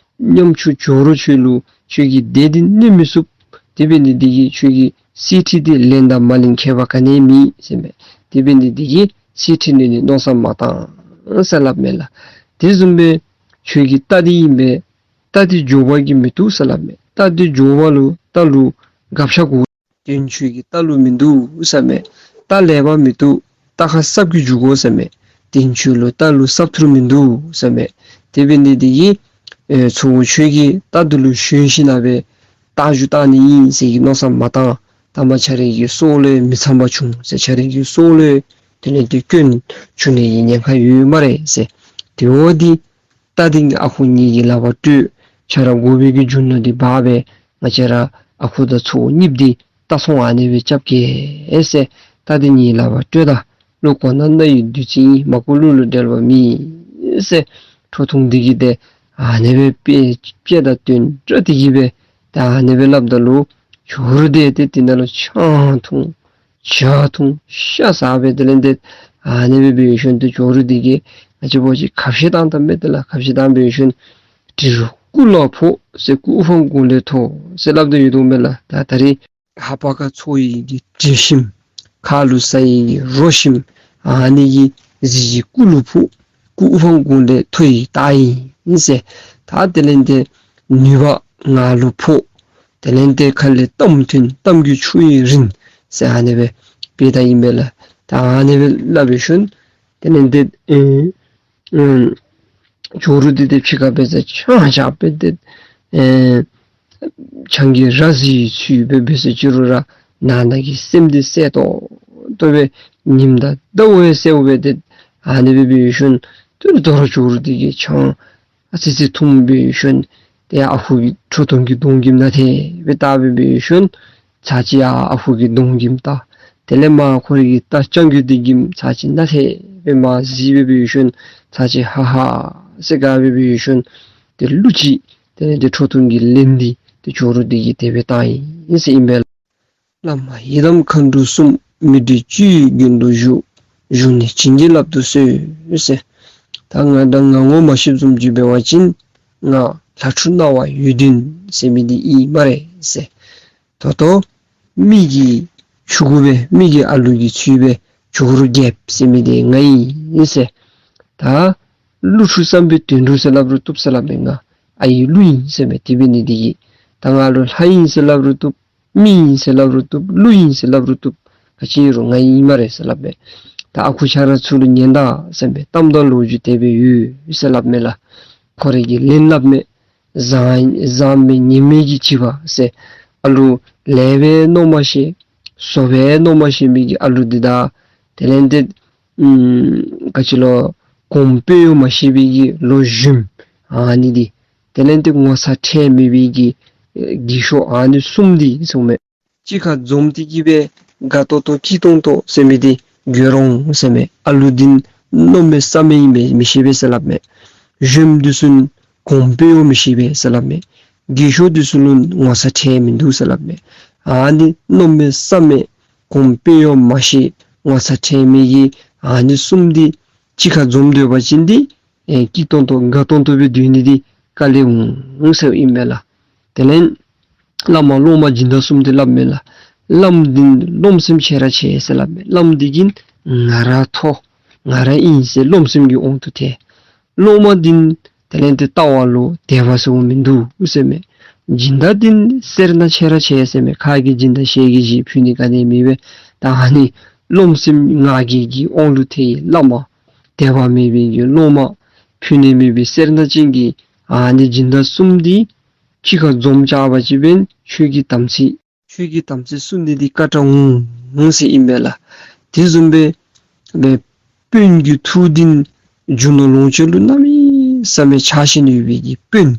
ཉམ་ཆུང་ཇོ་རུ་ཁྱོད་ལུ་ཁྱོད་ཀྱི་སྡེ་འདི་གནོན་མི་ཚུགས། དེ་འབད་ནི་འདི་གིས་ཁྱོད་ཀྱི་གསེར་ཁྲི་འདི་ལེན་དང་མ་ལེན་ཁྱད་པར་ག་ནི་མེད་ཟེར་མས། དེ་འབད་ནི་འདི་གིས་གསེར་ཁྲི་གནོན་ནི་མནོ་བསམ་མ་བཏང་ཟེར་སླབ་མས་ལགས། དེ་བཟུམ་སྦེ་ཁྱོད་ཀྱི་རྟ་འདི་ཨིན་པས། རྟ་འདི་འགྱོ་བ་གིས་མི་བཏུབ་ཟེར་སླབ་མས། རྟ་འདི་འགྱོ་བ་ལུ་རྟ་ལུ་སྒ་ཆས་དགོ། དོན་ཁྱོད་ཀྱི་རྟ་ལུ་མིན་འདུག་ཟེར་མས། རྟ་ལེགས་པ་མི་བཏུབ། རྟ་ཁར་སྲབ་གིས་འཇུ་དགོ་ཟེར་མས། དོན་ཁྱོད་ལུ་རྟ་ལུ་སྲབ་ཐུར་མིན་འདུག་ཟེར་མས། དེ་འབད་ནི་འདི་གིས་ཨེ་ཚ་བོ་ཁྱོད་ཀྱིས་རྟ་འདི་ལུ་ཞོན་ཞིནམ་ལས་སྦེ་རྟ་རྒྱུག་བཏང་ནི་ཨིན་ཟེར་གྱི་མནོ་བསམ་མ་བཏང་། ད་མ་ཁྱོད་རའི་གི་སྲོག་ལུ་མི་ཚངས་པ་བྱུང་ཟེར་ཁྱོད་རའི་གི་སྲོག་ལུ་དེ་ལས་འདི་སྐྱོན་བྱུང་ནི་གི་ཉེན་ཁ་ཡོད་སྨ་རེ་ཟེར། དེ་འབདཝ་ད་རྟ་འདི་ཨ་ཁུ་ངེ་གི་ལག་པར་སྤྲོད། ཁྱོད་ར་དགོ་པའི་གི་རྒྱུ་ནོར་འདི་འབག་སྦེ་ང་བཅས་ར་ཨ་ཁུ་དང་ཚ་བོ་གཉིསཔོ་འདི་རྟ་ཚོང་ཨ་ནི་སྦེ་རྐྱབ་གེ་ཟེར། རྟ་འདི་ངེ་གི་ལག་པར་སྤྲོད་ད། ལུག་གོ་ན་རྣ་ཡི་བདུད་རྩི་ཡིན། མ་རྐོ་ལུག་ལུ་འབྲེལ་བ་མེད་ཟེར། ཁྲོ་ཐུང་འདི་གིས་ཏེ་ཨ་ནི་སྦེ་དཔེ་དཔྱེ་དང་དོན་བཀྲ་སྟེ་གི་སྦེ་ད་ཨ་ནི་སྦེ་སླབ་ད་ལུ་ཇོ་རུ་འདི་ཏེ་དེ་ནང་ལུ་ཆང་འཐུང་ཇ་འཐུང་ཤ་ཟ་སྦེ་དེ་ལས་འདི་ཨ་ནི་སྦེ་འབད་ཞིནམ་ཏེ་ཇོ་རུ་འདི་གིས་ང་བཅས་འབད་བ་ཅིན་ཁ་བཤད་བཏང་ད་མས། དེ་ལས་ཁ་བཤད་བཏང་འབད་ཞིནམ་དྲི་རོ་སྐུ་ལ་ཕོག་ཟེར་སྐུ་དབུ་འཕང་དགུང་ལས་མཐོ་ཟེར་སླབ་སྟེ་ཡོད་དོ་མས་ལགས། ད་ད་རེས་ལྷ་པ་ཁར་འཚོ་ཡི་གི་དྲི་ཞིམ་ཁ་ལུ་ཟ་ཡི་གི་རོ་ཞིམ་ཨ་ནི་གིས་གཟི་བརྗིད་སྐུ་ལུ་ཕོག། སྐུ་དབུ་འཕང་དགུང་ལས་མཐོ་ཡི་རྟགས་ཨིན་ཟེར། ད་དེ་ལས་འདི་ནུས་པ་ངག་ལུ་ཕོག། དེ་ལས་འདི་ཁ་ལས་གཏམ་ཐོན། གཏམ་གྱི་ཆུ་ཡིས་རིན་ཟེར་ཨ་ནི་སྦེ་དཔེ་ད་ཨིན་པས་ལགས། ད་ཨ་ནི་སྦེ་སླབ་སྦེ་ཞིནམ་དེ་ལས་འདི་ཨེ་ཨེ་ཇོ་རུ་འདི་ཏེ་ཕྱི་ཁར་འབད་ས་ཆང་ཆང་སྦེ་ཏེ་ཨེ་ཆང་གི་ར་བཟི་ཚུ་སྦེ་འབད་ས་ཅི་རུང་ར་ནང་ན་གི་སེམས་འདི་གསལ་ཏོག་ཏོ་སྦེ་ཉིམ་དང་ཟླཝ་གསལཝ་སྦེ་ཏེ་ཨ་ནི་སྦེ་འབད་ཞིནམ་ཏེ་དོ་རུང་ཇོ་རུ་འདི་གིས་ཆང་ཨ་ཙི་ཙི་འཐུང་འབད་ཞིནམ་ཏེ་ཨ་ཁུ་གི་ཁྲོ་ཐུང་གི་གདོང་གི་ནང་ཏེ་སྦེ་བལྟ་སྦེ་འབད་ཞིནམ་ཚར་གཅིག་ཡར་ཨ་ཁུ་གི་གདོང་གི་བལྟ། དེ་ལས་མར་ཁོ་རའི་གི་རྟ་རྐྱང་རྒོད་འདི་གི་ཚར་གཅིག་ནང་ཏེ་སྦེ་མར་གཟིགས་སྦེ་འབད་ཞིནམ་ཚར་གཅིག་ཧ་ཧ་ཟེར་དགའ་སྦེ་འབད་ཞིནམ་ཏེ་གླུ་ཅིག་དེ་ལས་ཏེ་ཁྲོ་ཐུང་གི་ལན་འདི་ཏེ་ཇོ་རུ་འདི་གིས་དེ་སྦེ་བཏང་ཡི་ཟེར་ཨིན་པས་ལགས། བླ་མ་ཡི་དམ་མཁའ་འགྲོ་གསུམ། མི་འབྲལ་སྤྱི་བོའི་མགོན་དུ་བཞུགས། བཞུགས་ནས་བྱིན་གྱིས་བརླབ་ཏུ་གསོལ་ཟེར། ད་ང་དང་ང་ངོ་མ་ཤེསཔ་བཟུམ་ཅིག་འབད་བ་ཅིན་ང་ལྷ་ཕྲུག་སྣང་བ་འོད་ལྡན་ཟེར་མི་འདི་ཨིན་སྨ་རེ་ཟེར། ད་ལྟོ་མི་གི་ཕྲུ་གུ་སྦེ་མི་གི་ཨ་ལུ་གི་ཚུལ་སྦེ་ཇོ་རུ་རྒྱལཔོ་ཟེར་མི་འདི་ང་ཨིན་ཟེར། ད་ཀླུ་ཕྲུག་བསམ་པའི་དོན་གྲུབ་ཟེར་སླབ་རུང་བཏུབ་ཟེར་སླབ་མས། ང་ཨའི་ཀླུ་ཨིན་ཟེར་མས། དེ་འབད་ནི་འདི་གིས་ད་ང་ལུ་ལྷ་ཨིན་ཟེར་སླབ་རུང་བཏུབ། མི་ཨིན་ཟེར་སླབ་རུང་བཏུབ། ཀླུ་ཨིན་ཟེར་སླབ་རུང་བཏུབ། ག་ཅི་ཨིན་རུང་ང་ཨིན་སྨ་རེ་ཟེར་སླབ་མས། ད་ཨ་ཁུ་ཆ་ར་ཚུ་ལུ་ཉན་ད་ཟེར་མས། གཏམ་དང་ལོ་རྒྱུས་དེ་སྦེ་ཡོད་ཟེར་སླབ་མས་ལགས། ཁོ་རའི་གི་ལན་སླབ་མས། བཟང་བཟང་མི་ཉེས་མེད་ཀྱི་བྱིས་པ་ཟེར། ཨ་ལུ་ལས་སྦེ་མནོ་མ་ཤེས། བཟོ་སྦེ་མནོ་མ་ཤེས་མི་གི་ཨ་ལུ་འདི་དང་དེ་ལས་ཏེ་ཨམ་ག་ཅི་ལོ་གོམས་སྤོས་ཡང་མ་ཤེས་པའི་གི་ལོ་གཞོནམ་ཨ་ནི་འདི་དེ་ལས་ཏེ་ངོ་ཚ་ཁྲེལ་མེད་པའི་གི་ཨེ་རྒས་ཤོས་ཨ་ནི་གསུམ་འདི་གསུངས་མས། གཅིག་ཁར་འཛོམས་ཏེ་གི་སྦེ་དགའ་ཏོག་ཏོ་སྐྱིད་ཏོང་ཏོ་ཟེར་མི་འདི་དགོད་རུང་ཟེར་མས། ཨ་ལུ་འདི་མནོ་མེད་བསམ་མེད་ཨིན་མི་མི་ཤེས་པས་ཟེར་སླབ་མས། གཞོནམ་འདི་ཚུ་གོམས་སྤོས་ཡང་མི་ཤེས་པས་ཟེར་སླབ་མས། རྒས་ཤོས་འདི་ཚུ་ལུ་ངོ་ཚ་ཁྲེལ་མིན་འདུག་ཟེར་སླབ་མས། ཨ་ནི་མནོ་མེད་བསམ་མེད་གོམས་སྤོས་ཡང་མ་ཤེས་ངོ་ཚ་ཁྲེལ་མེད་ཀྱི་ཨ་ནི་གསུམ་འདི་གཅིག་ཁར་འཛོམས་སྡོད་པ་ཅིན་འདི་ཨེ་སྐྱིད་ཏོང་ཏོ་དགའ་ཏོང་ཏོ་སྦེ་སྡོད་ནི་འདི་དཀའ་ལས་འོང་ཟེར་ཨིན་མས་ལགས། དེ་ལས་བླ་མ་སློབ་མ་སྦྱིན་བདག་གསུམ་འདི་སླབ་མས་ལགས། བླམ་འདི་རློམ་སེམས་ཆེ་ར་ཆེ་ཟེར་སླབ་མས། བླམ་འདི་གིས་ང་ར་མཐོ་ང་ར་ཨིན་ཟེར་རློམ་སེམས་ཀྱི་དབང་དུ་ཐལ། སློབ་མ་འདི་དེ་ལས་ཏེ་ལྟ་བ་ལུ་དད་པ་ཟེར་བ་མིན་འདུག་ཟེར་མས། སྦྱིན་བདག་འདི་སེར་སྣ་ཆེ་ར་ཆེ་ཟེར་མས། ཁ་གི་སྦྱིན་བདག་ཞལ་གྱི་བཞེས་ཕུལ་ནི་ག་ནི་མེད་པས། ད་ཨ་ནི་རློམ་སེམས་ང་རྒྱལ་གྱི་དབང་ལུ་ཐལ་བླ་མ་དད་པ་མེད་པའི་གི་སློབ་མ་ཕུལ་ནི་མེད་པའི་སེར་སྣ་ཅན་གྱི་ཨ་ནི་སྦྱིན་བདག་གསུམ་འདི་གཅིག་ཁར་འཛོམས་བཅར་བ་ཅིན་འབདན་ཆོས་ཀྱི་དམ་ཚིག་ཆོས་ཀྱི་དམ་ཚིག་བསྲུང་ནི་འདི་དཀའ་དྲགས་འོང་འོང་ཟེར་ཨིན་པས་ལགས། དེ་བཟུམ་སྦེ་སྦེ་དཔོན་གྱི་ཐུགས་འདི་རྒྱུ་ནོར་ལོངས་སྤྱོད་ལུ་གནམ་མེད་ས་མེད་ཆགས་ཞེན་ཡོད་པའི་གི་དཔོན་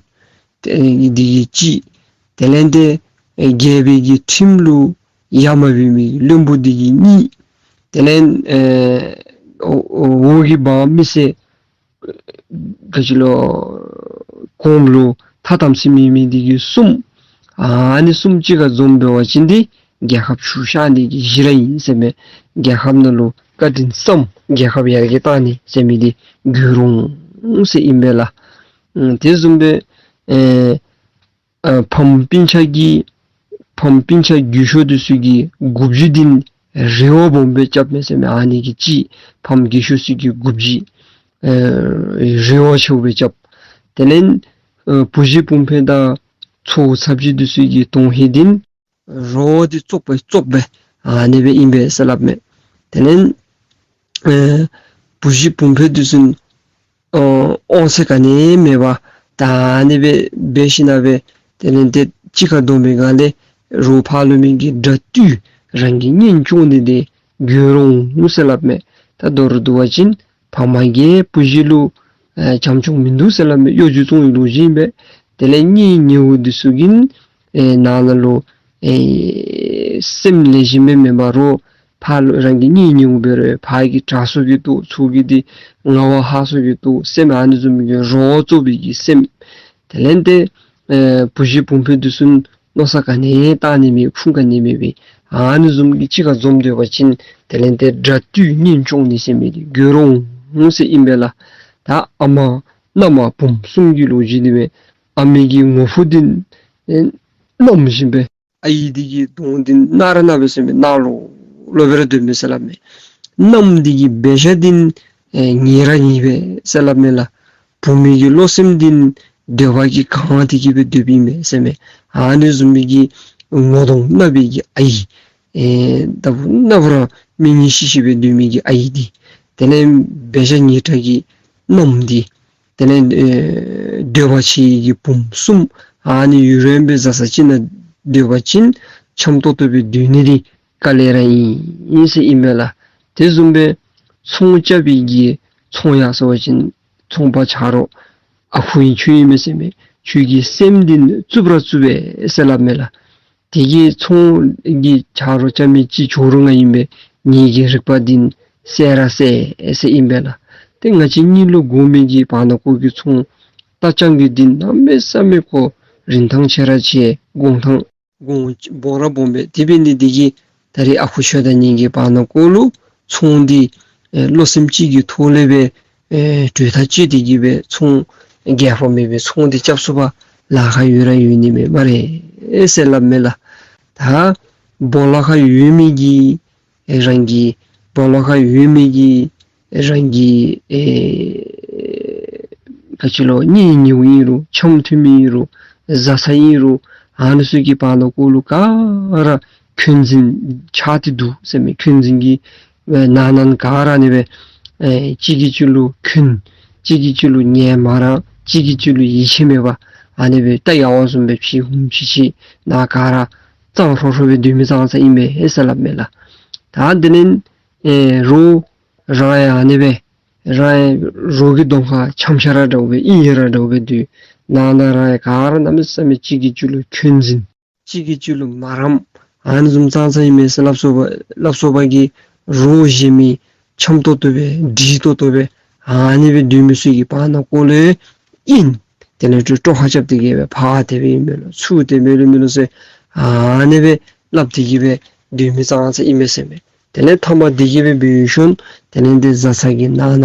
དེ་འདི་གིས་གཅིག། དེ་ལས་ཏེ་ཨེ་རྒྱལ་པོའི་གི་ཁྲིམས་ལུ་ཡ་མ་བའི་མི་བློན་པོ་འདི་གིས་གཉིས། དེ་ལས་ཨེ་འོ་འོ་འོག་གི་འབངས་མི་སེར་ག་ཅི་ལོ་གོངམ་ལུ་ཐ་དམ་ཚིག་མེད་མི་འདི་གིས་གསུམ། ཨ་ནི་གསུམ་གཅིག་ཁར་འཛོམས་འབད་བ་ཅིན་འདི་རྒྱལ་ཁབ་ཕྱུག་ཤར་ནི་གི་གཞི་ར་ཨིན་ཟེར་མས། རྒྱལ་ཁབ་ནང་ལུ་བཀའ་དྲིན་བསམ་རྒྱལ་ཁབ་ཡར་རྒྱས་གཏང་ནི་ཟེར་མི་འདི་དགོད་རུང་ཟེར་ཨིན་པས་ལགས། ཨམ་དེ་བཟུམ་སྦེ་ཨེ་ཨ་ཕམ་སྤུན་ཆ་གི་ཕམ་སྤུན་ཆ་རྒས་ཤོས་འདི་ཚུ་གི་མགུ་བརྗེ་འདི་རི་བོ་སྦོམ་སྦེ་རྐྱབ་མས་ཟེར་མས། ཨ་ནི་གིས་གཅིག། ཕམ་རྒས་ཤོས་ཚུ་གི་མགུ་བརྗེ་ཨེ་རི་བོ་ཆེཝ་སྦེ་རྐྱབ། དེ་ལས་ཨེ་བུ་གཞི་བུམོ་དང་ཚའོ་ཚ་བརྒྱུད་འདི་ཚུ་གི་དོན་ཧིང་འདི་རོ་འདི་བཙོགཔ་བཙོགཔ་སྦེ་ཨ་ནི་སྦེ་ཨིན་པས་ཟེར་སླབ་མས། དེ་ལས་ཨེ་བུ་གཞི་བུམོ་འདི་ཚུ་ཨོ་ཨོང་ཚད་ག་ནི་མེད་པར་ད་ཨ་ནི་སྦེ་འབད་ཞིནམ་ལས་དེ་ལས་ཏེ་གཅིག་ཁར་འཛོམས་པའི་སྒང་ལས་རོགས་ཕར་ལུ་མི་གི་དགྲ་བཏུལ་རང་གི་གཉེན་སྐྱོང་ནི་འདི་དགོད་རུང་ཟེར་སླབ་མས། ད་མདོར་བསྡུ་བ་ཅིན་ཕ་མ་གིས་བུ་གཞི་ལུ་ཨེ་བྱམས་སྐྱོང་མིན་འདུག་ཟེར་སླབ་མས། གཡོ་སྒྱུ་བཙོང་བའི་ལོ་རྒྱུས་ཨིན་པས། དེ་ལས་གཉེན་ཉེཝ་འདི་ཚུ་གིས་ཨེ་ནང་ན་ལུ་ཨེ་སེམས་ལེགས་ཤོམ་སྦེ་མེན་པར་རོགས་ཕར་ལུ་རང་གི་གཉེན་ཉེཝ་འབད་རུང་ཕར་གྱིས་དྲག་སོང་གི་འདུག། ཚུར་གྱིས་འདི་ངལ་བ་ཧ་སོང་གི་འདུག། སེམས་ཨ་ནི་བཟུམ་གྱི་རོགས་བཙོག་པའི་གི་སེམས། དེ་ལས་ཏེ་ཨེ་བུ་གཞི་བུམོ་འདི་ཚུ་མནོ་བསམ་ག་ནི་བཏང་ནི་མེད། ཁུངས་ག་ནི་མེད་པའི་ཨ་ནི་བཟུམ་གྱི་གཅིག་ཁར་འཛོམས་སྡོད་པ་ཅིན་དེ་ལས་ཏེ་དགྲ་བཏུལ་གཉེན་སྐྱོང་ནི་ཟེར་མི་འདི་དགོད་རུང་ཟེར་ཨིན་པས་ལགས། ད་ཨ་མ་མནའ་མ་བུམོ་གསུམ་གྱི་ལོ་རྒྱུས་འདི་སྦེ་ཨ་མའི་གི་ངོ་ཕུག་འདི་ཨེ་བསྣམས་ཞིནམ་སྦེ་ཨའི་འདི་གི་གདོང་འདི་ནག་ར་ནག་པས་ཟེར་མས། ནག་ལོ་ལོ་སྦེ་ར་སྡོད་མས་ཟེར་སླབ་མས། མནའམ་འདི་གི་འབད་བཞག་འདི་ཨེ་ཉེས་ར་ཉེས་པས་ཟེར་སླབ་མས་ལགས། བུམོ་གི་བློ་སེམས་འདི་འདོད་པ་གིས་གང་སྟེ་གི་སྦེ་སྡོདཔ་ཨིན་མས་ཟེར་མས། ཨ་ནི་བཟུམ་མའི་གི་ངོ་གདོང་ནག་པའི་གི་ཨའི་ཨེ་ད་བུ་ནག་པོ་ར་མིག་གཉིས་ཤིག་ཤིག་སྦེ་སྡོད་མི་གི་ཨའི་འདི་དེ་ལས་འབད་བཞག་ཉེས་དྲགས་ཀྱི་མནའམ་འདི་དེ་ལས་ཨེ་འདོད་པ་ཆེ་བའི་གི་བུམོ་གསུམ་ཨ་ནི་ཡུན་རིངམོ་སྦེ་བཟའ་ཚང་གཅིག་ནང་སྡོད་པ་ཅིན་འཆམ་ཏོག་ཏོ་སྦེ་སྡོད་ནི་འདི་དཀའ་ལས་ར་ཨིན་ཟེར་ཨིན་མས་ལགས། དེ་བཟུམ་སྦེ་ཚོང་རྐྱབ་པའི་གི་ཚོང་ཡང་ཟེར་བ་ཅིན་ཚོང་པ་ཆ་རོགས་ཨ་ཁུ་ཨིན་ཁྱོད་ཨིན་མས་ཟེར་མས། ཁྱོད་ཀྱི་སེམས་འདི་རྩུབ་ར་རྩུབ་པས་ཟེར་སླབ་མས་ལགས། དེ་གི་ཚོང་གི་ཆ་རོགས་རྐྱབ་མི་ཅིག་ཇོ་རུ་ང་ཨིན་པས། ངེ་གི་རིག་པ་འདི་གསལ་ར་གསལ་ཟེར་ཨིན་པས་ལགས། ཏེ་ང་བཅས་གཉིས་ལུ་དགོ་མི་གི་བར་ན་ཁོ་གི་ཚོང་རྟ་རྐྱང་གི་འདི་གནམ་མེད་ས་མེད་ཁོ་རིན་ཐང་ཆེ་ར་ཆེ། གོང་ཐང་ དགོངས་སྦོམ་ར་སྦོམ་སྦེ། དེ་འབད་ནི་འདི་གིས་ད་རེས་ཨ་ཁུ་ཆོས་དར་གཉིས་ཀྱི་བར་ན་ཀོ་ལུ་ཚོང་འདི་ཨེ་བློ་སེམས་གཅིག་གི་ཐོག་ལས་སྦེ་ཨེ་གྲོས་ཐག་བཅད་དེ་གི་སྦེ་ཚོང་རྒྱལ་ཕམ་མེད་པའི་ཚོང་འདི་རྐྱབ་ཚུགས་པར་ལཱ་ཁག་ཡོད་ར་ཡོད་ནི་མས་སྨ་རེ་ཟེར་སླབ་མས་ལགས། ད་སྦོ་ལོགས་ཁར་ཡོད་མི་གི་ཨེ་རང་གི་སྦོ་ལོགས་ཁར་ཡོད་མི་གི་རང་གི་ཨེ་ག་ཅི་ལོ་གཉེན་ཉེཝ་ཨིན་རུང་འཆམ་མཐུན་མི་ཨིན་རུང་བཟའ་ཚང་ཨིན་རུང་ཨ་ནི་ཚུ་གི་བར་ན་ཀོ་ལུ་ག་ར་འཁོན་འཛིན་ཆགས་ཏེ་འདུག་ཟེར་མས། འཁོན་འཛིན་གྱི་ཨེ་ནང་ན་ག་ར་ཨ་ནི་སྦེ་ཨེ་གཅིག་གིས་གཅིག་ལུ་འཁོན་གཅིག་གིས་གཅིག་ལུ་ཉན་མ་རངས་གཅིག་གིས་གཅིག་ལུ་ཡིད་ཆེས་མེད་པར་ཨ་ནི་སྦེ་རྟ་ཡལ་བ་བཟུམ་སྦེ་ཕྱི་ཧུམ་ཕྱི་ཕྱི་ནང་ག་ར་གཙང་ཧྲོ་ཧྲོ་སྦེ་སྡོད་མི་ཙང་ཙང་ཨིན་མས་ཟེར་སླབ་མས་ལགས། ད་དེ་ལས་ཨེ་རོགས་རང་ཡང་ཨ་ནི་སྦེ་རང་ཡང་རོགས་ཀྱི་གདོང་ཁར་འཆམ་ཤ་ར་འདྲཝ་སྦེ་ཨིན་ཡ་ར་འདྲཝ་སྦེ་སྡོད། ནང་ན་རང་ཡང་ག་ར་གནམ་མེད་ས་མེད་གཅིག་གིས་གཅིག་ལུ་འཁོན་འཛིན་གཅིག་གིས་གཅིག་ལུ་མ་རངསམ་ཨ་ནི་བཟུམ་ཙང་ཙང་ཨིན་མས་ཟེར་སླབ་སོ་པ་སླབ་སོ་པ་གི་རོགས་གཞན་མི་འཆམ་ཏོག་ཏོ་སྦེ་འདྲིས་ཏོག་ཏོ་སྦེ་ཨ་ནི་སྦེ་སྡོད་མི་ཚུ་གི་བར་ན་ཀོ་ལུ་ཨིན། དེ་ལས་ཏེ་དཀྲོག་ཁ་རྐྱབ་སྟེ་གི་སྦེ་ཕར་དེ་སྦེ་ཨིན་མས་ལོ་ཚུར་དེ་སྦེ་ལོ་མས་ལོ་ཟེར་ཨ་ནི་སྦེ་སླབ་སྟེ་གི་སྦེ་སྡོད་མི་ཙང་ཙང་ཨིན་མས་ཟེར་མས། དེ་ལས་མཐའ་མ་འདི་གིས་སྦེ་འབད་ཞིནམ་དེ་ལས་ཏེ་བཟའ་ཚང་གི་ནང་ན་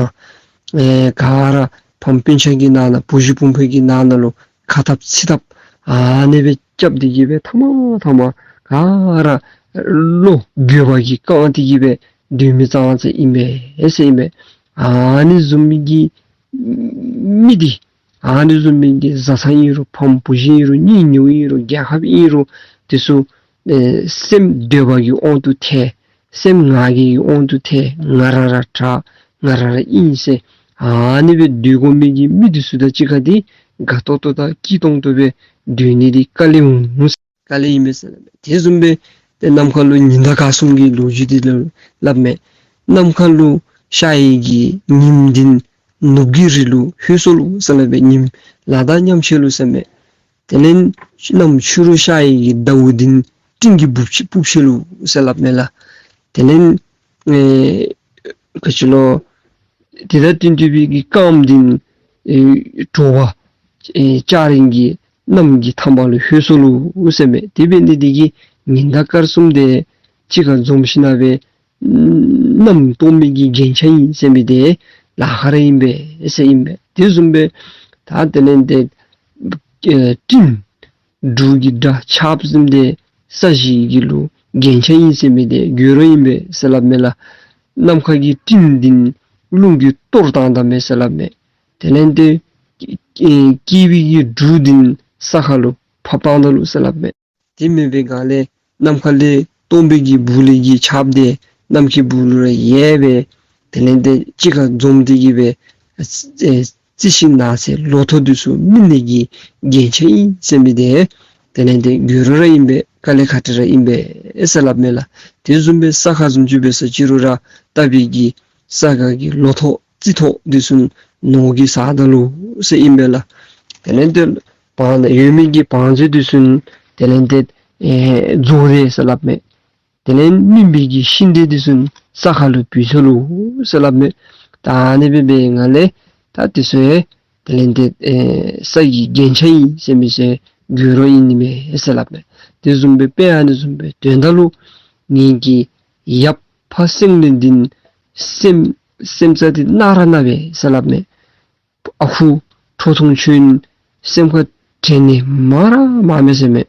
ཨེ་ག་ར་ཕམ་སྤུན་ཆ་གི་ནང་ན་བུ་གཞི་སྤུན་ཕོ་གི་ནང་ན་ལུ་ཁ་འཐབ་ཚིག་འཐབ་ཨ་ནི་སྦེ་རྐྱབ་སྟེ་གི་སྦེ་མཐའ་མ་མཐའ་མ་ག་ར་བློ་འགྱོད་པ་གིས་བཀང་སྟེ་གི་སྦེ་སྡོད་མི་ཙང་ཙང་ཨིན་མས་ཟེར་ཨིན་མས། ཨ་ནི་བཟུམ་མའི་གི་མི་འདི་ཨ་ནི་བཟུམ་མའི་གི་བཟའ་ཚང་ཨིན་རུང་ཕམ་བུ་གཞི་ཨིན་རུང་གཉེན་ཉེཝ་ཨིན་རུང་རྒྱལ་ཁབ་ཨིན་རུང་དེ་ཚུ་ཨེ་སེམས་འདོད་པ་གི་དབང་དུ་ཐལ། སེམས་ང་རྒྱལ་གྱི་དབང་དུ་ཐལ། ང་ར་ར་དྲག་ང་ར་ར་ཨིན་ཟེར་ཨ་ནི་སྦེ་སྡོད་དགོ་མི་གི་མི་འདི་ཚུ་དང་གཅིག་ཁར་འདི་དགའ་ཏོག་ཏོ་དང་སྐྱིད་ཏོང་ཏོ་སྦེ་སྡོད་ནི་འདི་དཀའ་ལས་འོང་དཀའ་ལས་ཨིན་མས་ཟེར་སླབ་མས། དེ་བཟུམ་སྦེ་ཏེ་ནམ་མཁའ་ལུ་ཉི་ཟླ་སྐར་གསུམ་གྱི་ལོ་རྒྱུས་འདི་ལུ་སླབ་མས། ནམ་མཁའ་ལུ་ཤར་ཡི་གི་ཉིམ་འདི་ནུབ་ཀྱི་རི་ལུ་ལྷོད་སོ་ལོ་ཟེར་སླབ་མས། ཉིམ་ལ་དྭགས་ཉམས་ཆེ་ལུ་ཟེར་མས། དེ་ལས་གནམ་ཕྱི་རུ་ཤར་ཡི་གི་ཟླཝ་འདི་སྤྲིན་གྱི་སྦུབས་ཕྱེ་སྦུབས་ཕྱེ་ལུ་ཟེར་སླབ་མས་ལགས། དེ་ལས་ཨེ་ག་ཅི་ལོ་དེ་དང་བསྟུན་ཏེ་སྦེ་གི་སྐརམ་འདི་ཨེ་དྲོ་པ་ཨེ་སྐྱ་རེངས་ཀྱི་གནམ་གྱི་ཐང་པ་ལུ་ལྷོད་སོ་ལོ་ཟེར་མས། དེ་འབད་ནི་འདི་གིས་ཉི་ཟླ་སྐར་གསུམ་འདི་གཅིག་ཁར་འཛོམས་ཞིན་ན་སྦེ་གནམ་སྟོང་མི་གི་རྒྱན་ཆ་ཨིན་ཟེར་མི་འདི་ལཱ་ཁག་ར་ཨིན་པས་ཟེར་ཨིན་པས། དེ་བཟུམ་སྦེ་ད་དེ་ལས་ཏེ་ཨེ་སྤྲིན་འབྲུག་གི་སྒྲ་ཆརཔ་ཟེར་མི་འདི་ས་གཞི་གི་ལུ་རྒྱན་ཆ་ཨིན་ཟེར་མི་འདི་རྒྱུ་རོ་ཨིན་པས་ཟེར་སླབ་མས་ལགས། ནམ་མཁའ་གི་སྤྲིན་འདི་རླུང་གིས་གཏོར་བཏང་ད་མས་ཟེར་སླབ་མས། དེ་ལས་ཏེ་ཨེ་སྐྱེས་པའི་གི་འབྲུག་འདི་ས་ཁ་ལུ་ཕབ་བཏང་ད་ལོ་ཟེར་སླབ་མས། དེ་མེན་པའི་སྒང་ལས་ནམ་མཁའ་ལས་སྟོང་པའི་གི་སྦུག་ལས་ཀྱི་ཆརཔ་འདི་གནམ་གྱི་སྦུག་ལུ་ར་ཡལ་སྦེ་དེ་ལས་ཏེ་གཅིག་ཁར་འཛོམས་ཏེ་གི་སྦེ་ཨེ་རྩི་ཤིང་ནགས་ཚལ་ལོ་ཐོག་འདི་ཚུ་སྨིན་ནི་གི་རྒྱན་ཆ་ཨིན་ཟེར་མི་འདི་དེ་ལས་ཏེ་རྒྱུ་རོ་ར་ཨིན་པས། དཀའ་ལས་ཁག་ཏེ་ར་ཨིན་པས་ཟེར་སླབ་མས་ལགས། དེ་བཟུམ་སྦེ་ས་ཁ་བཟུམ་ཅིག་འབད་ས་ཅི་རུང་ར་བཏབ་པའི་གི་ས་ག་གི་ལོ་ཐོག་རྩི་ཐོག་འདི་ཚུ་ནོར་གྱིས་བཟའ་ད་ལོ་ཟེར་ཨིན་པས་ལགས། དེ་ལས་ཏེ་བང་ཡོད་མི་གི་བང་མཛོད་འདི་ཚུ་དེ་ལས་ཏེ་ཨེ་རྫོགས་ཏེ་ཟེར་སླབ་མས། དེ་ལས་སྨིན་པའི་གི་ཤིང་འབྲས་འདི་ཚུ་ས་ཁ་ལུ་བུད་སོ་ལོ་ཟེར་སླབ་མས། ད་ཨ་ནི་སྦེ་འབད་བའི་སྒང་ལས་ད་འདི་ཚུ་ཡང་དེ་ལས་ཏེ་ཨེ་ས་གི་རྒྱན་ཆ་ཨིན་ཟེར་མི་ཚུ་རྒྱུ་རོ་ཨིན་ནི་མས་ཟེར་སླབ་མས། དེ་བཟུམ་སྦེ་དཔེ་ཨ་ནི་བཟུམ་སྦེ་དོན་དག་ལུ་ངེ་གི་ཡབ་ཕ་སེང་བློན་འདི་སེམས་སེམས་རྩ་འདི་ན་ར་ན་པས་ཟེར་སླབ་མས། ཨ་ཁུ་ཁྲོ་ཐུང་ཁྱོད་སེམས་ཁར་དྲན་ནི་མང་ར་མངམ་མས་ཟེར་མས།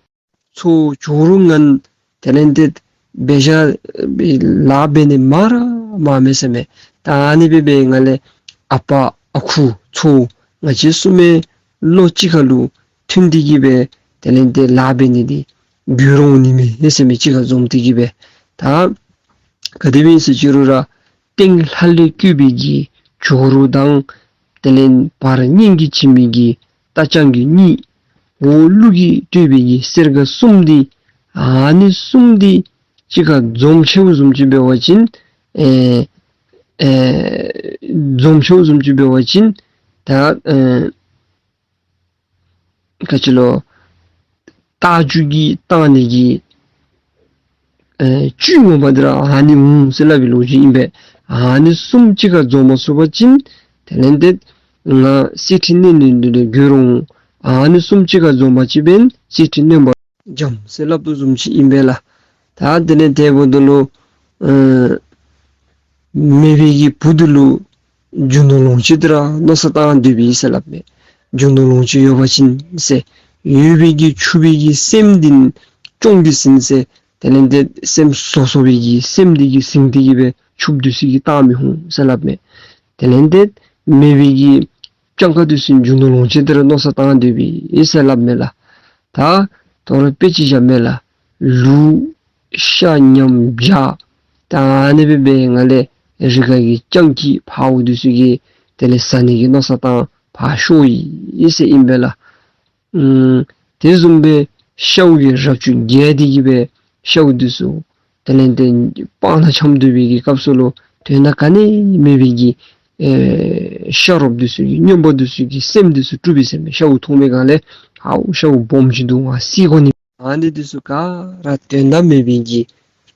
ཚའོ་ཇོ་རུ་ངན་དེ་ལས་ཏེ་འབད་བཞག་ལཱ་འབད་ནི་མང་ར་མངམ་མས་ཟེར་མས། ད་ཨ་ནི་སྦེ་འབད་བའི་སྒང་ལས་ཨ་པ་ཨ་ཁུ་ཚའོ་ང་བཅས་གསུམ་མི་བློ་གཅིག་ཁར་ལུ་མཐུན་ཏེ་གི་སྦེ་དེ་ལས་ཏེ་ལཱ་འབད་ནི་འདི་རྒྱུ་རོ་འོང་ནི་མས་ཟེར་མས། གཅིག་ཁར་འཛོམས་ཏེ་གི་སྦེ་ད་ག་དེ་སྦེ་ཨིན་ཟེར་ཅི་རུང་ར་སྟེང་ལྷ་ལས་བསྐུལ་བའི་གི་ཇོ་རུ་དང་དེ་ལས་བར་གཉན་གྱིས་བྱིན་པའི་གི་རྟ་རྐྱང་གི་གཉིད། འོག་ཀླུ་གིས་སྤྲོད་པའི་གི་སེར་སྐྱ་གསུམ་འདི་ཨ་ནི་གསུམ་འདི་གཅིག་ཁར་འཛོམས་ཆེཝ་བཟུམ་ཅིག་འབད་བ་ཅིན་ཨེ་ཨེ་འཛོམས་ཆེཝ་བཟུམ་ཅིག་འབད་བ་ཅིན་ད་ཨེ་ག་ཅི་ལོ་རྟ་རྒྱུག་གི་བཏང་ནི་གི་ཨེ་བཅུད་ངོ་མ་འདི་ར་ཨ་ནི་འོང་ཟེར་སླབ་པའི་ལོ་རྒྱུས་ཨིན་པས། ཨ་ནི་གསུམ་གཅིག་ཁར་འཛོམས་མ་ཚུགས་པ་ཅིན་དེ་ལས་ཏེ་ང་གསེར་ཁྲི་མནན་ནི་འདི་ལུ་རྒྱུ་རོ་འོང་། ཨ་ནི་གསུམ་གཅིག་ཁར་འཛོམས་པ་ཅིན་འབདན་གསེར་ཁྲི་མནན་པ་ འཇམ་ཟེར་སླབ་དོ་བཟུམ་ཅིག་ཨིན་པས་ལགས། ད་དེ་ལས་དེ་འབདཝ་ད་ལུ་ཨེ་མེད་པའི་གི་བུ་འདི་ལུ་རྒྱུ་ནོར་ལོངས་སྤྱོད་འདི་ར་མནོ་བསམ་བཏང་སྡོད་པས་ཟེར་སླབ་མས། རྒྱུ་ནོར་ལོངས་སྤྱོད་ཡོད་པ་ཅིན་ཟེར་ཡོད་པའི་གི་ཕྱུག་པའི་གི་སེམས་འདི་སྐྱོང་གི་ཟིན་ཟེར། དེ་ལས་དེ་སེམས་སོ་སོ་བའི་གི་སེམས་འདི་གིས་ཟིན་ཏེ་གི་སྦེ་ཕྱུགཔོ་འདི་ཚུ་གི་རྟགས་མི་འོང་ཟེར་སླབ་མས། དེ་ལས་དེ་མེད་པའི་གི་སྤྱང་ཀ་འདི་ཚུ་རྒྱུ་ནོར་ལོངས་སྤྱོད་འདི་ར་མནོ་བསམ་བཏང་སྡོད་པས་ཟེར་སླབ་མས་ལགས། ད་དོ་རུང་དཔེ་ཅིག་བཞག་མས་ལགས། ལུག་ཤ་ཉམས་བྱ་ད་ཨ་ནི་སྦེ་འབད་ནི་ལས་རི་ཁ་གི་སྤྱང་ཀི་འཕརཝ་འདི་ཚུ་གིས་དེ་ལས་ཟ་ནི་གི་མནོ་བསམ་བཏང་ཕར་ཤོར་ཡི་ཟེར་ཨིན་པས་ལགས། ཨམ་དེ་བཟུམ་སྦེ་ཤཝ་གིས་རབ་ཅིག་རྒྱས་ཏེ་གི་སྦེ་ཤཝ་འདི་ཚུ་དེ་ལས་དེ་སྤང་ནང་འཁྱམས་སྡོད་པའི་གི་སྐབས་སུ་ལུ་དོན་དག་ག་ནི་མེད་པའི་གི་ཨེ་ཤ་རོགཔ་འདི་ཚུ་གིས་རྔོན་པ་འདི་ཚུ་གི་སེམས་འདི་ཚུ་དཀྲུགས་པས་ཟེར་མས། ཤཝ་མཐོང་པའི་སྒང་ལས་ཨའུ་ཤཝ་སྦོམ་ཅིག་འདུག། ང་བསད་དགོ་ནི། ཨ་ནི་འདི་ཚུ་ག་ར་དོན་དག་མེད་པའི་གི་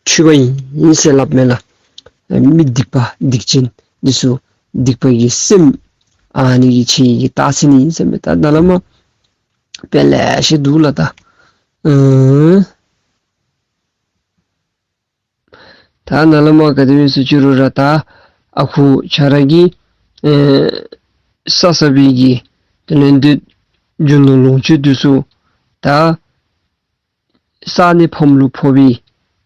འཁྲུལ་པ་ཨིན་ཟེར་སླབ་མས་ལགས། མི་སྡིག་པ་སྡིག་ཅན་འདི་ཚུ་སྡིག་པ་གི་སེམས་ཨ་ནི་གི་ཆེ་གི་རྟགས་མཚན་ཨིན་ཟེར་མས། ད་ནཱ་ལས་མར་དཔེ་ལེ་ཤ་འདུག་ལགས། ད་ཨེ་ད་ནཱ་ལས་མར་ག་དེ་སྦེ་ཟེར་ཅི་རུང་ར་ད་ཨ་ཁུ་ཁྱོད་ར་གིས་ཨེ་བསགས་བསགས་པའི་གི་དེ་ལས་དེ་རྒྱུ་ནོར་ལོངས་སྤྱོད་འདི་ཚུ་ད་བསགས་ནི་ཕམ་ལུ་ཕོག་པས།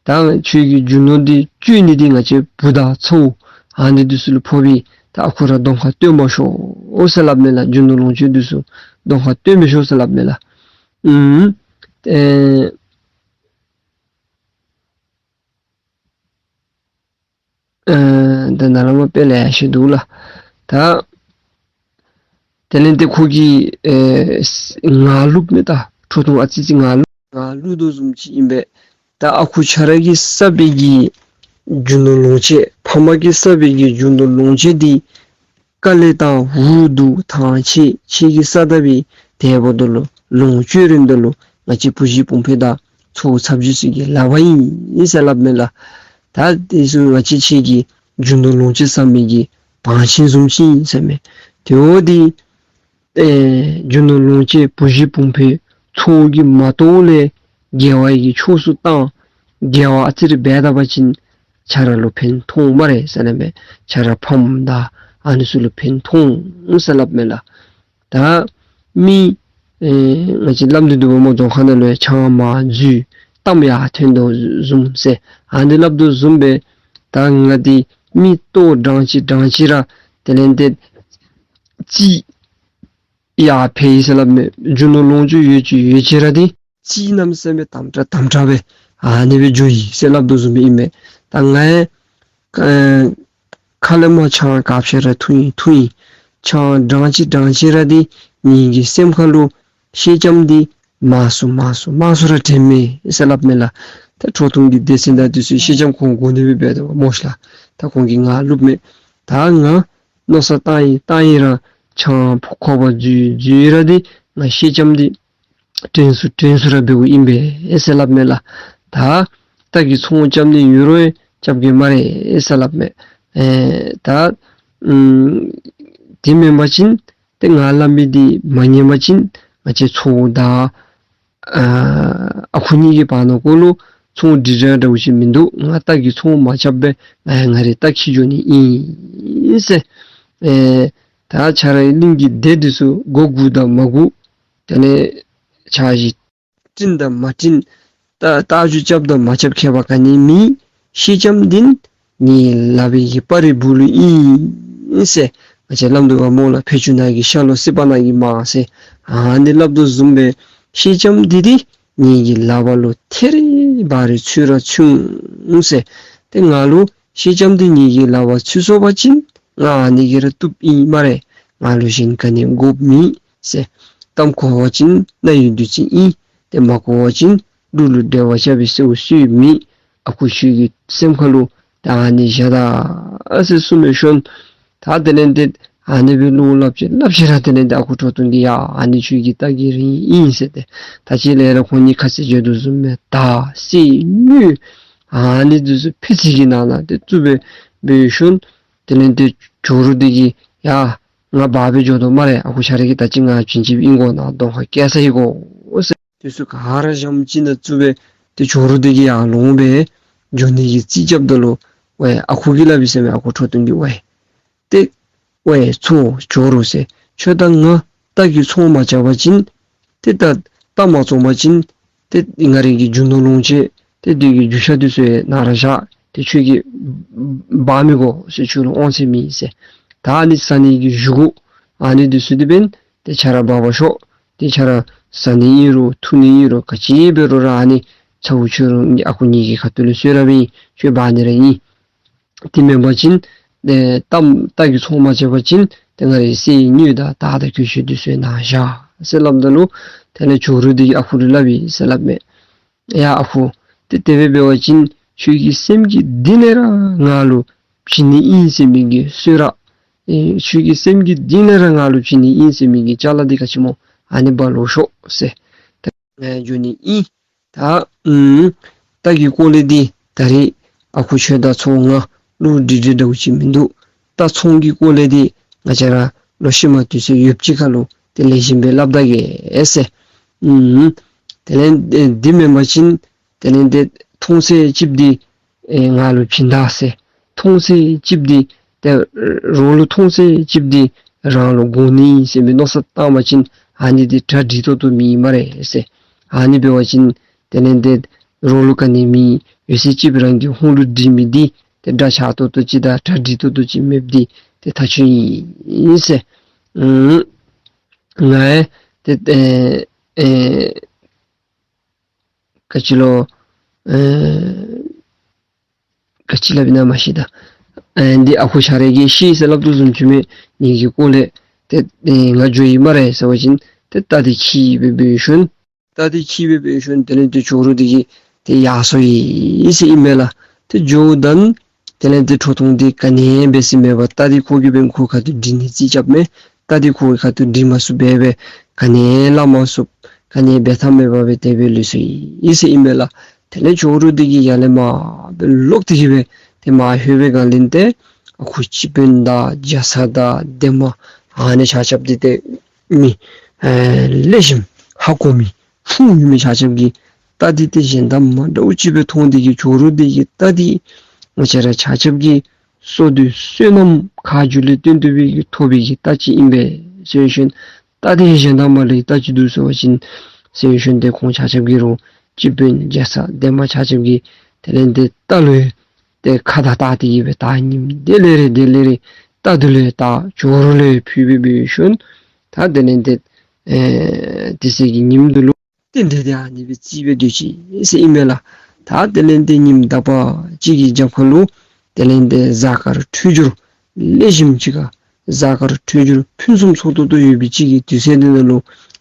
ད་ཁྱོད་ཀྱི་རྒྱུ་ནོར་འདི་སྤྱོད་ནི་འདི་ང་བཅས་བུ་དང་ཚ་བོ་ཨ་ནི་འདི་ཚུ་ལུ་ཕོག་པས། ད་ཨ་ཁུ་ར་གདོང་ཁར་སྟོན་མ་ཤོག་ཟེར་སླབ་མས་ལགས། རྒྱུ་ནོར་ལོངས་སྤྱོད་འདི་ཚུ་གདོང་ཁར་སྟོན་མི་ཤོག་ཟེར་སླབ་མས་ལགས། ཨུམ་ཨེ་ཨེ་ད་ནཱ་ལས་མར་དཔེ་ལེ་ཤ་འདུག་ལགས། ད་དེ་ལས་དེ་ཁོ་གིས་ཨེ་ངར་བླུགཔ་མས། ད་ཁྲོ་ཐུང་ཨ་ཙི་ཅིག་ངར་བླུག་ངར་བླུག་དོ་བཟུམ་ཅིག་ཨིན་པས། ད་ཨ་ཁུ་ཁྱོད་ར་གིས་བསགས་པའི་གི་རྒྱུ་ནོར་ལོངས་སྤྱོད་ཕ་མ་གིས་བསགས་པའི་གི་རྒྱུ་ནོར་ལོངས་སྤྱོད་འདི་དཀའ་ལས་དང་འུ་སྡུག་ཐང་ཆད་ཁྱོད་ཀྱིས་བསགས་ད་པས། དེ་འབདཝ་ད་ལུ་ལོངས་སྤྱོད་རན་ད་ལུ་ང་བཅས་བུ་གཞི་བུམོ་ཕོ་དང་ཚ་བོ་ཚ་བྱི་ཚུ་གི་ལག་པར་ཨིན་ཟེར་སླབ་མས་ལགས། ད་འདི་ཚུ་ང་བཅས་ཁྱོད་ཀྱི་རྒྱུ་ནོར་ལོངས་སྤྱོད་བསགས་མི་གི་བང་ཆེན་བཟུམ་ཅིག་ཨིན་ཟེར་མས། དེ་འོ་འདི་ཨེ་རྒྱུ་ནོར་ལོངས་སྤྱོད་བུ་གཞི་བུམོ་ཕོ་ཚ་བོ་གིས་མ་གཏོགས་ལས་དགེ་བ་གི་ཕྱོགས་སུ་བཏང་དགེ་བ་ཨ་ཙི་རེ་འབད་ད་པ་ཅིན་ཁྱོད་ར་ལུ་ཕན་ཐོགས་སྨ་རེ་ཟེར་སླབ་མས། ཁྱོད་ར་ཕམ་དང་ཨ་ནི་ཚུ་ལུ་ཕན་ཐོགས་ཟེར་སླབ་མས་ལགས། ད་མི་ཨེ་ང་བཅས་སླབ་སྟེ་འདུག་པ་སྨོ། རྫོང་ཁ་ནང་ལུ་ཡང་ཆང་མར་འཛུལ་གཏམ་ཡར་ཐོན་དོ་བཟུམ་ཟེར་ཨ་ནི་སླབ་དོ་བཟུམ་སྦེ་ད་ང་འདི་མི་ལྟོ་འགྲངས་ཅི་འགྲངས་ཅི་ར་དེ་ལས་དེ་ཅིག་ཡར་འཕེལ་ཡི་ཟེར་སླབ་མས། རྒྱུ་ནོར་ལོངས་སྤྱོད་ཡོད་ཅི་ཡོད་ཅི་ར་འདི་ཅིག་གནམ་མེད་ས་མེད་དམ་དྲགས་དམ་དྲགས་སྦེ་ཨ་ནི་སྦེ་འགྱོ་ཡི་ཟེར་སླབ་དོ་བཟུམ་སྦེ་ཨིན་མས། ད་ང་ཡང་ཨེ་ཁ་ལས་མར་ཆང་ག་བཤད་ར་འཐུང་ཡི་འཐུང་ཡི། ཆང་འགྲངས་ཅི་འགྲངས་ཅི་ར་འདི་ངེ་གི་སེམས་ཁ་ལུ་ཤེལ་ལྕམ་འདི་མང་སུ་མང་སུ་མང་སུ་ར་དྲན་མས་ཟེར་སླབ་མས་ལགས། ད་ཁྲོ་ཐུང་གི་སྡེ་ཚན་དང་འདི་ཚུ་ཤེལ་ལྕམ་ཁོང་དགོ་ནི་སྦེ་འབད་དོ་སྨོ་ཤ་ལགས། ད་ཁོང་གིས་ངར་བླུགཔ་མས། ད་ང་མནོ་བསམ་བཏང་ཡི་བཏང་ཡི་ར་ཆང་ཁོག་པར་འཛུལ་འཛུལ་ར་འདི་ང་ཤེལ་ལྕམ་འདི་དྲན་སུ་དྲན་སུ་ར་འབདཝ་ཨིན་པས་ཟེར་སླབ་མས་ལགས། ད་རྟ་གི་ཚོང་རྐྱབ་ནི་ཡོད་རུང་རྐྱབ་གེ་སྨ་རེ་ཟེར་སླབ་མས། ཨེ་ད་ཨམ་དེ་མེན་པ་ཅིན་ཏེ་ང་སླབ་མི་འདི་མ་ཉན་པ་ཅིན་ང་བཅས་ཚ་བོ་དང་ཨ་ཨ་ཁུ་གཉིས་ཀྱི་བར་ན་ཀོ་ལུ་ཚོང་འགྲིག་འགྲིག་འདྲཝ་ཅིག་མིན་འདུག། ང་རྟ་གི་ཚོང་མ་རྐྱབ་པས། ང་ཡང་ང་རའི་རྟ་འཁྱིད་འགྱོ་ནི་ཨིན་ཟེར། ཨེ་ད་ཁྱོད་རའི་གླིང་གི་སྡེ་འདི་ཚུ་སྒོ་དགོ་དང་མ་དགོ། དེ་ལས་ཕྱག་བཞེས་སྤྲིན་དང་མ་སྤྲིན། རྟ་རྟ་རྒྱུག་རྐྱབ་དང་མ་རྐྱབ་ཁྱད་པར་ག་ནི་མེད། ཤེལ་ལྕམ་འདི་ངེའི་ལག་པའི་གི་སྤར་རི་སྦུག་ལུ་ཨིན་ཟེར་ང་བཅས་སླབ་དོ་བ་སྨོ་ལགས། ཕད་ཅུང་ནང་གི་ཤ་ལུ་སྲིད་པ་ནང་གི་མར་ཟེར་ཨ་ནི་སླབ་དོ་བཟུམ་སྦེ་ཤེལ་ལྕམ་འདི་འདི་ངེ་གི་ལག་པ་ལུ་ཐད་རི་བ་རི་ཚུད་ར་ཚུད་འོང་ཟེར། ཏེ་ང་ལུ་ཤེལ་ལྕམ་འདི་ངེ་གི་ལག་པར་ཚུད་སོང་པ་ཅིན་ང་ཨ་ནི་གིས་ར་བཏུབ་ཨིན་སྨ་རེ། ང་ལུ་གཞན་ག་ནི་དགོཔ་མེད་ཟེར། གཏམ་གོ་བ་ཅིན་རྣ་ཡི་བདུད་རྩི་ཨིན། ཏེ་མ་གོ་བ་ཅིན་གླུ་ལུ་འགྲེལ་བ་རྐྱབ་པའི་གསོལཝ་གསོལཝ་མེད། ཨ་ཁུ་ཁྱོད་ཀྱི་སེམས་ཁ་ལུ་ད་ཨ་ནི་བཞག་ད་ཟེར་གསུངས་མས་ཤོ། ད་དེ་ལས་དེ་ཨ་ནི་སྦེ་བློ་སླབ་ཅི་སླབ་ཅི་ར་དེ་ལས་དེ་ཨ་ཁུ་ཁྲོ་ཐུང་གིས་ཡ་ཨ་ནི་ཁྱོད་ཀྱི་རྟ་གི་རིན་ཨིན་ཟེར་ཏེ་ད་ཅི་ལས་ར་ཁོང་གཉིས་ཁ་ཟས་འཇལ་དོ་བཟུམ་སྦེ་ད་སེ་ནུས་ཨ་ནི་འདི་ཚུ་ཕད་ཙི་གི་ནང་ན་དེ་བཙུགས་སྦེ་འབད་ཤོ། དེ་ལས་དེ་ཇོ་རུ་འདི་གིས་ཡ་ང་འབག་སྦེ་འགྱོ་དོ་སྨ་རེ། ཨ་ཁུ་ཁྱོད་ར་གིས་ད་ཅི་ང་བྱིན་ཅིག་ཨིན་གོ་ནཱ་གདོང་ཁར་བཀལ་ས་ཡི་གོ་ཟེར། དེ་ཚུ་ག་ར་བཞམས་ཅིག་ནང་བཙུགས་སྦེ་ཏེ་ཇོ་རུ་དེ་གིས་ཡར་ལོང་སྦེ་འགྱོ་ནི་གི་རྩིས་རྐྱབ་ད་ལུ་ཝའེ་ཨ་ཁུ་གིས་སླབ་ཡི་ཟེར་མས། ཨ་ཁུ་ཁྲོ་ཐུང་གིས་ཝའེ་ཏེ་ཝའེ་ཚའོ་ཇོ་རུ་ཟེར། ཁྱོད་དང་ང་རྟ་གི་ཚོང་མ་རྐྱབ་པ་ཅིན་ཏེ་ད་རྟ་མ་བཙོང་པ་ཅིན་ཏེ་ང་རའི་གི་རྒྱུ་ནོར་ལོངས་སྤྱོད་ཏེ་དེ་གི་རྒྱུ་ཆ་དེ་ཚུ་ཡང་ནཱ་ར་བཞག། ཏེ་ཁྱོད་ཀྱིས་འབག་མི་དགོ་ཟེར། ཁྱོད་ལུ་དབང་ཚད་མེད་ཟེར། ད་ཨ་ནི་ཟ་ནི་གི་བཞེས་སྒོ་ཨ་ནི་དེ་ཚུ་དེ་འབདན་ཏེ་ཁྱོད་ར་འབག་འབག་ཤོག། ཏེ་ཁྱོད་ར་ཟ་ནི་ཨིན་རུང་འཐུང་ནི་ཨིན་རུང་ག་ཅི་འབད་རུང་ར་ཨ་ནི་ཚ་བོ་ཁྱོད་ར་ཨ་ཁུ་ངེ་གི་ཁ་ཐུག་ལུ་གསོལ་རས་སྦེ་ཨིན། ཁྱོད་འབག་ནི་ར་ཨིན། དེ་མེན་པ་ཅིན་ཏེ་རྟ་རྟ་གི་ཚོང་མ་རྐྱབ་པ་ཅིན་ཏེ་ང་རའི་གསེར་དངུལ་དང་དར་དང་གོས་ཆེན་དེ་ཚུ་ནཱ་བཞག་ཟེར་སླབ་ད་ལུ་དེ་ལས་ཇོ་རུ་དེ་གིས་ཨ་ཁུ་ལུ་སླབ་ཡི་ཟེར་སླབ་མས། ཡ་ཨ་ཁུ་ཏེ་དེ་སྦེ་འབད་བ་ཅིན་ཁྱོད་ཀྱི་སེམས་ཀྱི་གཏིང་ལས་ར་ང་ལུ་བྱིན་ནི་ཨིན་ཟེར་མི་གི་གསོལ་རས། ཨེ་ཁྱོད་ཀྱི་སེམས་ཀྱི་གཏིང་ལས་ར་ང་ལུ་བྱིན་ནི་ཨིན་ཟེར་མི་གི་ཅ་ལ་འདི་ག་ཅི་སྨོ་ཨ་ནི་འབག་ལོག་ཤོག་ཟེར། ཨེ་འགྱོ་ནི་ཨིན། ད་ཨུམ་རྟ་གི་སྐོར་ལས་འདི་ད་རེས་ཨ་ཁུ་ཁྱོད་དང་ཚོང་ང་བློ་འདྲིས་འདྲིས་འདྲཝ་ཅིག་མིན་འདུག། རྟ་ཚོང་གི་སྐོར་ལས་འདི་ང་བཅས་ར་ལོག་ཤུལ་མ་དུས་ཚོད་ཡོདཔ་ཅིག་ཁར་ལུ་ཏེ་ལེགས་ཤོམ་སྦེ་སླབ་ད་གེ་ཟེར། ཨུམ་དེ་ལས་འདི་མེན་པ་ཅིན་དེ་ལས་འདི་མཐོང་ཚད་ཅིག་འདི་ཨེ་ང་ལུ་བྱིན་ད་ཟེར། མཐོང་ཚད་ཅིག་འདི་ཏེ་རོགས་ལུ་མཐོང་ཚད་ཅིག་འདི་རང་ལུ་དགོ་ནི་ཨིན་ཟེར་མི་མནོ་བསམ་བཏང་པ་ཅིན་ཨ་ནི་འདི་གྲ་སྒྲིག་ཏོག་ཏོ་མེད་སྨ་རེ་ཟེར། ཨ་ནི་འབད་བ་ཅིན་དེ་ལས་འདི་རོགས་ལུ་ག་ནི་མེད། ཡོད་ཚད་ཅིག་རང་གི་ཧོང་ལུ་སྒྲིག་མི་འདི་ཏེ་འདྲ་ཆགས་ཏོག་ཏོ་ཅིག་དང་གྲ་སྒྲིག་ཏོག་ཏོ་ཅིག་མེདཔ་འདི་ཏེ་ཐག་ཆོད་ཨིན་ཟེར། ཨུམ་ང་ཡང་ཏེ་ཨེ་ཨེ་ག་ཅི་ལོ་ཨེ་ག་ཅི་སླབ་ཨིན་ན་མ་ཤེས་ད། ཨེ་འདི་ཨ་ཁུ་ཁྱོད་ར་གིས་ཤེས་ཟེར་སླབ་དོ་བཟུམ་ཅིག་མས། ངེ་གི་སྐོར་ལས་ཏེ་ཨེ་ང་འགྱོ་ཡི་སྨ་རེ་ཟེར་བ་ཅིན་ཏེ་རྟ་འདི་འཁྱིད་སྦེ་འབད་ཞིནམ་རྟ་འདི་འཁྱིད་སྦེ་འབད་ཞིནམ་དེ་ལས་ཏེ་ཇོ་རུ་འདི་གིས་ཏེ་ཡར་སོང་ཡི་ཟེར་ཨིན་མས་ལགས། ཏེ་ཇོ་བོ་དང་དེ་ལས་ཏེ་ཁྲོ་ཐུང་འདི་ག་ནི་འབད་ས་མེད་པར་རྟ་འདི་ཁོ་གིས་འབདན་ཁོ་ཁ་ཐུག་སྒྲིག་ནི་རྩིས་རྐྱབ་མས། རྟ་འདི་ཁོ་གི་ཁ་ཐུག་སྒྲིག་མ་ཚུགས་པར་སྦེ་ག་ནི་སླབ་མ་ཚུགས་ག་ནི་འབད་ཐབས་མེད་པར་སྦེ་དེ་སྦེ་ལུས་སོང་ཡི་ཟེར་ཨིན་མས་ལགས། དེ་ལས་ཇོ་རུ་འདི་གིས་ཡར་ལས་མར་སྦེ་ལོག་སྟེ་གི་སྦེ་ཏེ་མར་ལྷོད་པའི་སྒང་ལས་ཏེ་ཨ་ཁུ་སྤྱི་དཔོན་དང་རྒྱ་ཚ་དང་འདན་མ་ཨ་ནི་ཆ་ཁྱབ་འདི་ཏེ་མི་ཨེ་ལེགས་ཤོམ་ཧ་གོ་མི་ཧུང་ཡོད་མི་ཆ་ཁྱབ་ཀྱིས་རྟ་འདི་ཏེ་གཞན་དང་མ་འདྲཝ་ཅིག་སྦེ་མཐོང་སྟེ་གི་ཇོ་རུ་འདི་གི་རྟ་འདི་ང་བཅས་ར་ཆ་ཁྱབ་ཀྱི་བསོད་སྡེ་བསོད་ནམས་ཁ་རྒྱུན་ལས་བརྟེན་ཏེ་སྦེ་གི་ཐོབ་པའི་གི་རྟ་ཅིག་ཨིན་པས་ཟེར་ཞིནམ་རྟ་འདི་གཞན་དང་མ་འདྲ་བའི་རྟ་ཅིག་འདུག་ཟེར་བ་ཅིན་ཟེར་ཞིནམ་ཏེ་ཁོང་ཆ་ཁྱབ་ཀྱིས་རུང་སྤྱི་དཔོན་རྒྱ་ཚ་འདན་མ་ཆ་ཁྱབ་ཀྱིས་དེ་ལས་ཏེ་རྟ་ལུ་ཏེ་ཁ་དར་བཏགས་ཏེ་གི་སྦེ་ད་ཉིནམ་དེ་ལས་རེ་དེ་ལས་རེ་རྟ་འདི་ལུ་ད་ཇོ་རུ་ལུ་ཕུལ་སྦེ་འབད་ཞིནམ་ད་དེ་ལས་ཏེ་ཨེ་དེ་ཚེ་གི་ཉིནམ་འདི་ལུ་རྟེན་འབྲེལ་འདི་ཨ་ནི་སྦེ་བརྩིས་སྦེ་སྡོད་ཅི་ཟེར་ཨིན་མས་ལགས། ད་དེ་ལས་ཏེ་ཉིནམ་དག་པ་ཅིག་གི་རྒྱབ་ཁ་ལུ་དེ་ལས་ཏེ་གཟའ་སྐར་འཕྲོད་སྦྱོར་ལེགས་ཤོམ་ཅིག་ཁར་གཟའ་སྐར་འཕྲོད་སྦྱོར་ཕུན་སུམ་ཚོགས་ཏོག་ཏོ་ཡོད་པའི་ཅིག་གི་དུས་ཚོད་འདི་ནང་ལུ་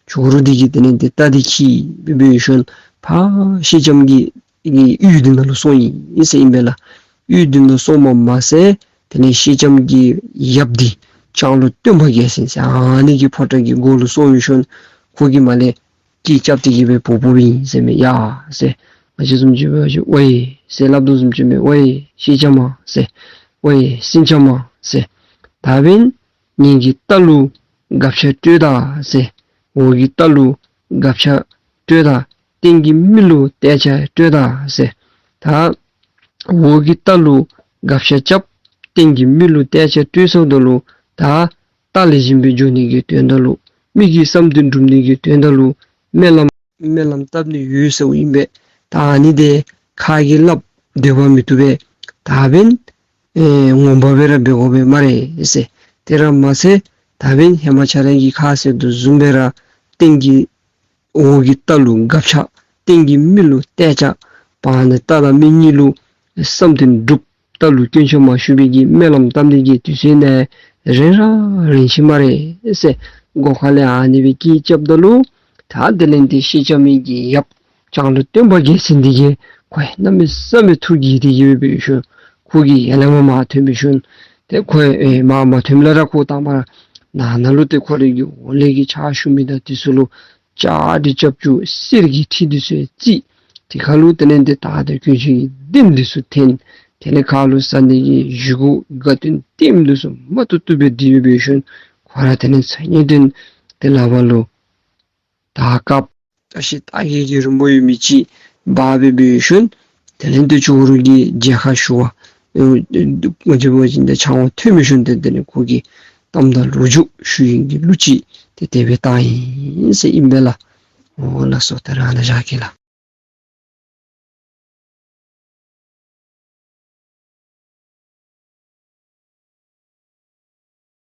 ཇོ་རུ་འདི་གིས་དེ་ལས་ཏེ་རྟ་འདི་འཁྱིད་སྦེ་འབད་ཞིནམ་ཕར་ཤེལ་ལྕམ་གྱི་གི་གཡུས་འདི་ནང་ལུ་སོང་ཡི་ཟེར་ཨིན་པས་ལགས། གཡུས་འདི་ནང་སོངམ་མ་ཚད་དེ་ལས་ཤེལ་ལྕམ་གྱི་ཡབ་འདི་ལྕང་ལོ་སྟོན་པ་རྒྱལ་མཚན་ཟེར་ཨ་ནི་གི་ཕོ་བྲང་གི་སྒོ་ལུ་སོང་ཡོད་ཞིནམ་ཁོ་གིས་མར་ལས་སྐད་རྐྱབ་སྟེ་གི་སྦེ་འབོ་འབོཝ་ཨིན་ཟེར་མས། ཡ་ཟེར་ང་བཅས་བཟུམ་ཅིག་འབད་བ་ཅིན་ཝའེ་ཟེར་སླབ་དོ་བཟུམ་ཅིག་མས། ཝའེ་ཤེལ་ལྕམ་མ་ཟེར། ཝའེ་སྲིང་ལྕམ་མ་ཟེར། ད་འབདན་ངེ་གི་རྟ་ལུ་སྒ་ཆས་སྤྲོད་ད་ཟེར། འོག་གི་རྟ་ལུ་སྒ་ཆས་སྤྲོད་ད། སྟེང་གི་མི་ལུ་སྟག་ཆས་སྤྲོད་ད་ཟེར། ད་འོག་གི་རྟ་ལུ་སྒ་ཆས་རྐྱབ། སྟེང་གི་མི་ལུ་སྟག་ཆས་སྤྲོད་སོངམ་ད་ལུ་ད་རྟ་ལེགས་ཤོམ་སྦེ་འགྱོ་ནི་གི་དོན་དག་ལུ་མི་གི་བསམ་དོན་འགྲུབ་ནི་གི་དོན་དག་ལུ་སྨོན་ལམ་སྨོན་ལམ་བཏབ་ནི་ཡོད་ཟེརཝ་ཨིན་པས། ད་ཨ་ནི་འདི་ཁ་གིས་སླབ་སྡོད་པ་མི་བཏུབ་པས། ད་འབདན་ཨེ་ངོ་མ་སྦེ་ར་འབད་དགོ་པས་སྨ་རེ་ཟེར། དེ་ར་མ་ཚད་ད་འབདན་ཧེ་མ་ཁྱོད་ར་གིས་ཁ་ཟེར་དོ་བཟུམ་སྦེ་ར་སྟེང་གི་འོག་གི་རྟ་ལུ་སྒ་ཆས་སྟེང་གི་མི་ལུ་སྟག་ཆས་བར་ན་རྟ་དང་མི་གཉིས་ལུ་བསམ་དོན་འགྲུབ། རྟ་ལུ་སྐྱོན་ཆ་མ་ཞུགས་པའི་གི་སྨོན་ལམ་བཏབ་ནི་གི་དུས་ཚོད་ནི་རན་ར་རན་ཅི་སྨ་རེ་ཟེར་སྒོ་ཁ་ལས་ཨ་ནི་སྦེ་སྐད་རྐྱབ་ད་ལུ་ད་དེ་ལས་ཏེ་ཤེལ་ལྕམ་གྱི་ཡབ་ལྕང་ལོ་སྟོན་པ་རྒྱལ་མཚན་འདི་གིས་ཁོ་གནམ་མེད་ས་མེད་ཐུགས་དགྱེས་ཏེ་གི་སྦེ་འབད་ཞིནམ་ཁོ་གིས་ཡར་ལས་མར་མ་ཐོན་པའི་ཤུལ་ཏེ་ཁོ་ཨེ་མར་མ་ཐོནམ་ལས་ར་ཁོ་དང་པ་ར་ནང་ན་ལུ་ཏེ་ཁོ་རའི་གི་འོག་ལས་ཀྱི་ཕྱག་ཞུ་མི་དང་དེ་ཚུ་ལུ་ལྕགས་གྲི་རྐྱབ་བཅུག། གསེར་གྱི་ཁྲི་དེ་ཚུ་བརྩིགས། དེ་ཁར་ལུ་དེ་ལས་ཏེ་དར་དང་གོས་ཆེན་གྱི་གདན་དེ་ཚུ་འཐོན། དེ་ལས་ཁ་ལུ་ཟ་ནི་གི་བཞེས་སྒོ་དགའ་སྟོན་ལྟདམོ་དེ་ཚུ་མ་ཏོག་ཏོ་སྦེ་སྒྲིག་སྦེ་འབད་ཞིནམ་ཁོ་ར་དེ་ལས་ཚ་ཉེ་དོན་ཏེ་ལག་པ་ལུ་དར་དཀརཔོ་ བཀྲ་ཤིས་རྟགས་བརྒྱད་ཀྱི་རིམ་པ་ཡོད་མི་ཅིག་འབག་སྦེ་འབད་ཞིནམ་དེ་ལས་ཏེ་ཇོ་རུ་གི་མཇལ་ཁ་ཞུ་བར་ཨེ་ཨེ་ང་བཅས་འབད་བ་ཅིན་ཏེ་ཕྱག་དབང་ཐོབ་མི་ཞིནམ་ཏེ་དེ་ལས་ཁོ་གིས་གཏམ་དང་ལོ་རྒྱུས་ཞུ་ནིའི་གི་གླུ་ཅིག་ཏེ་དེ་སྦེ་བཏང་ཡི་ཟེར་ཨིན་པས་ལགས། འོ་ལགས་སོ། ད་རེས་ཨ་ནཱ་བཞག་གེ་ལགས།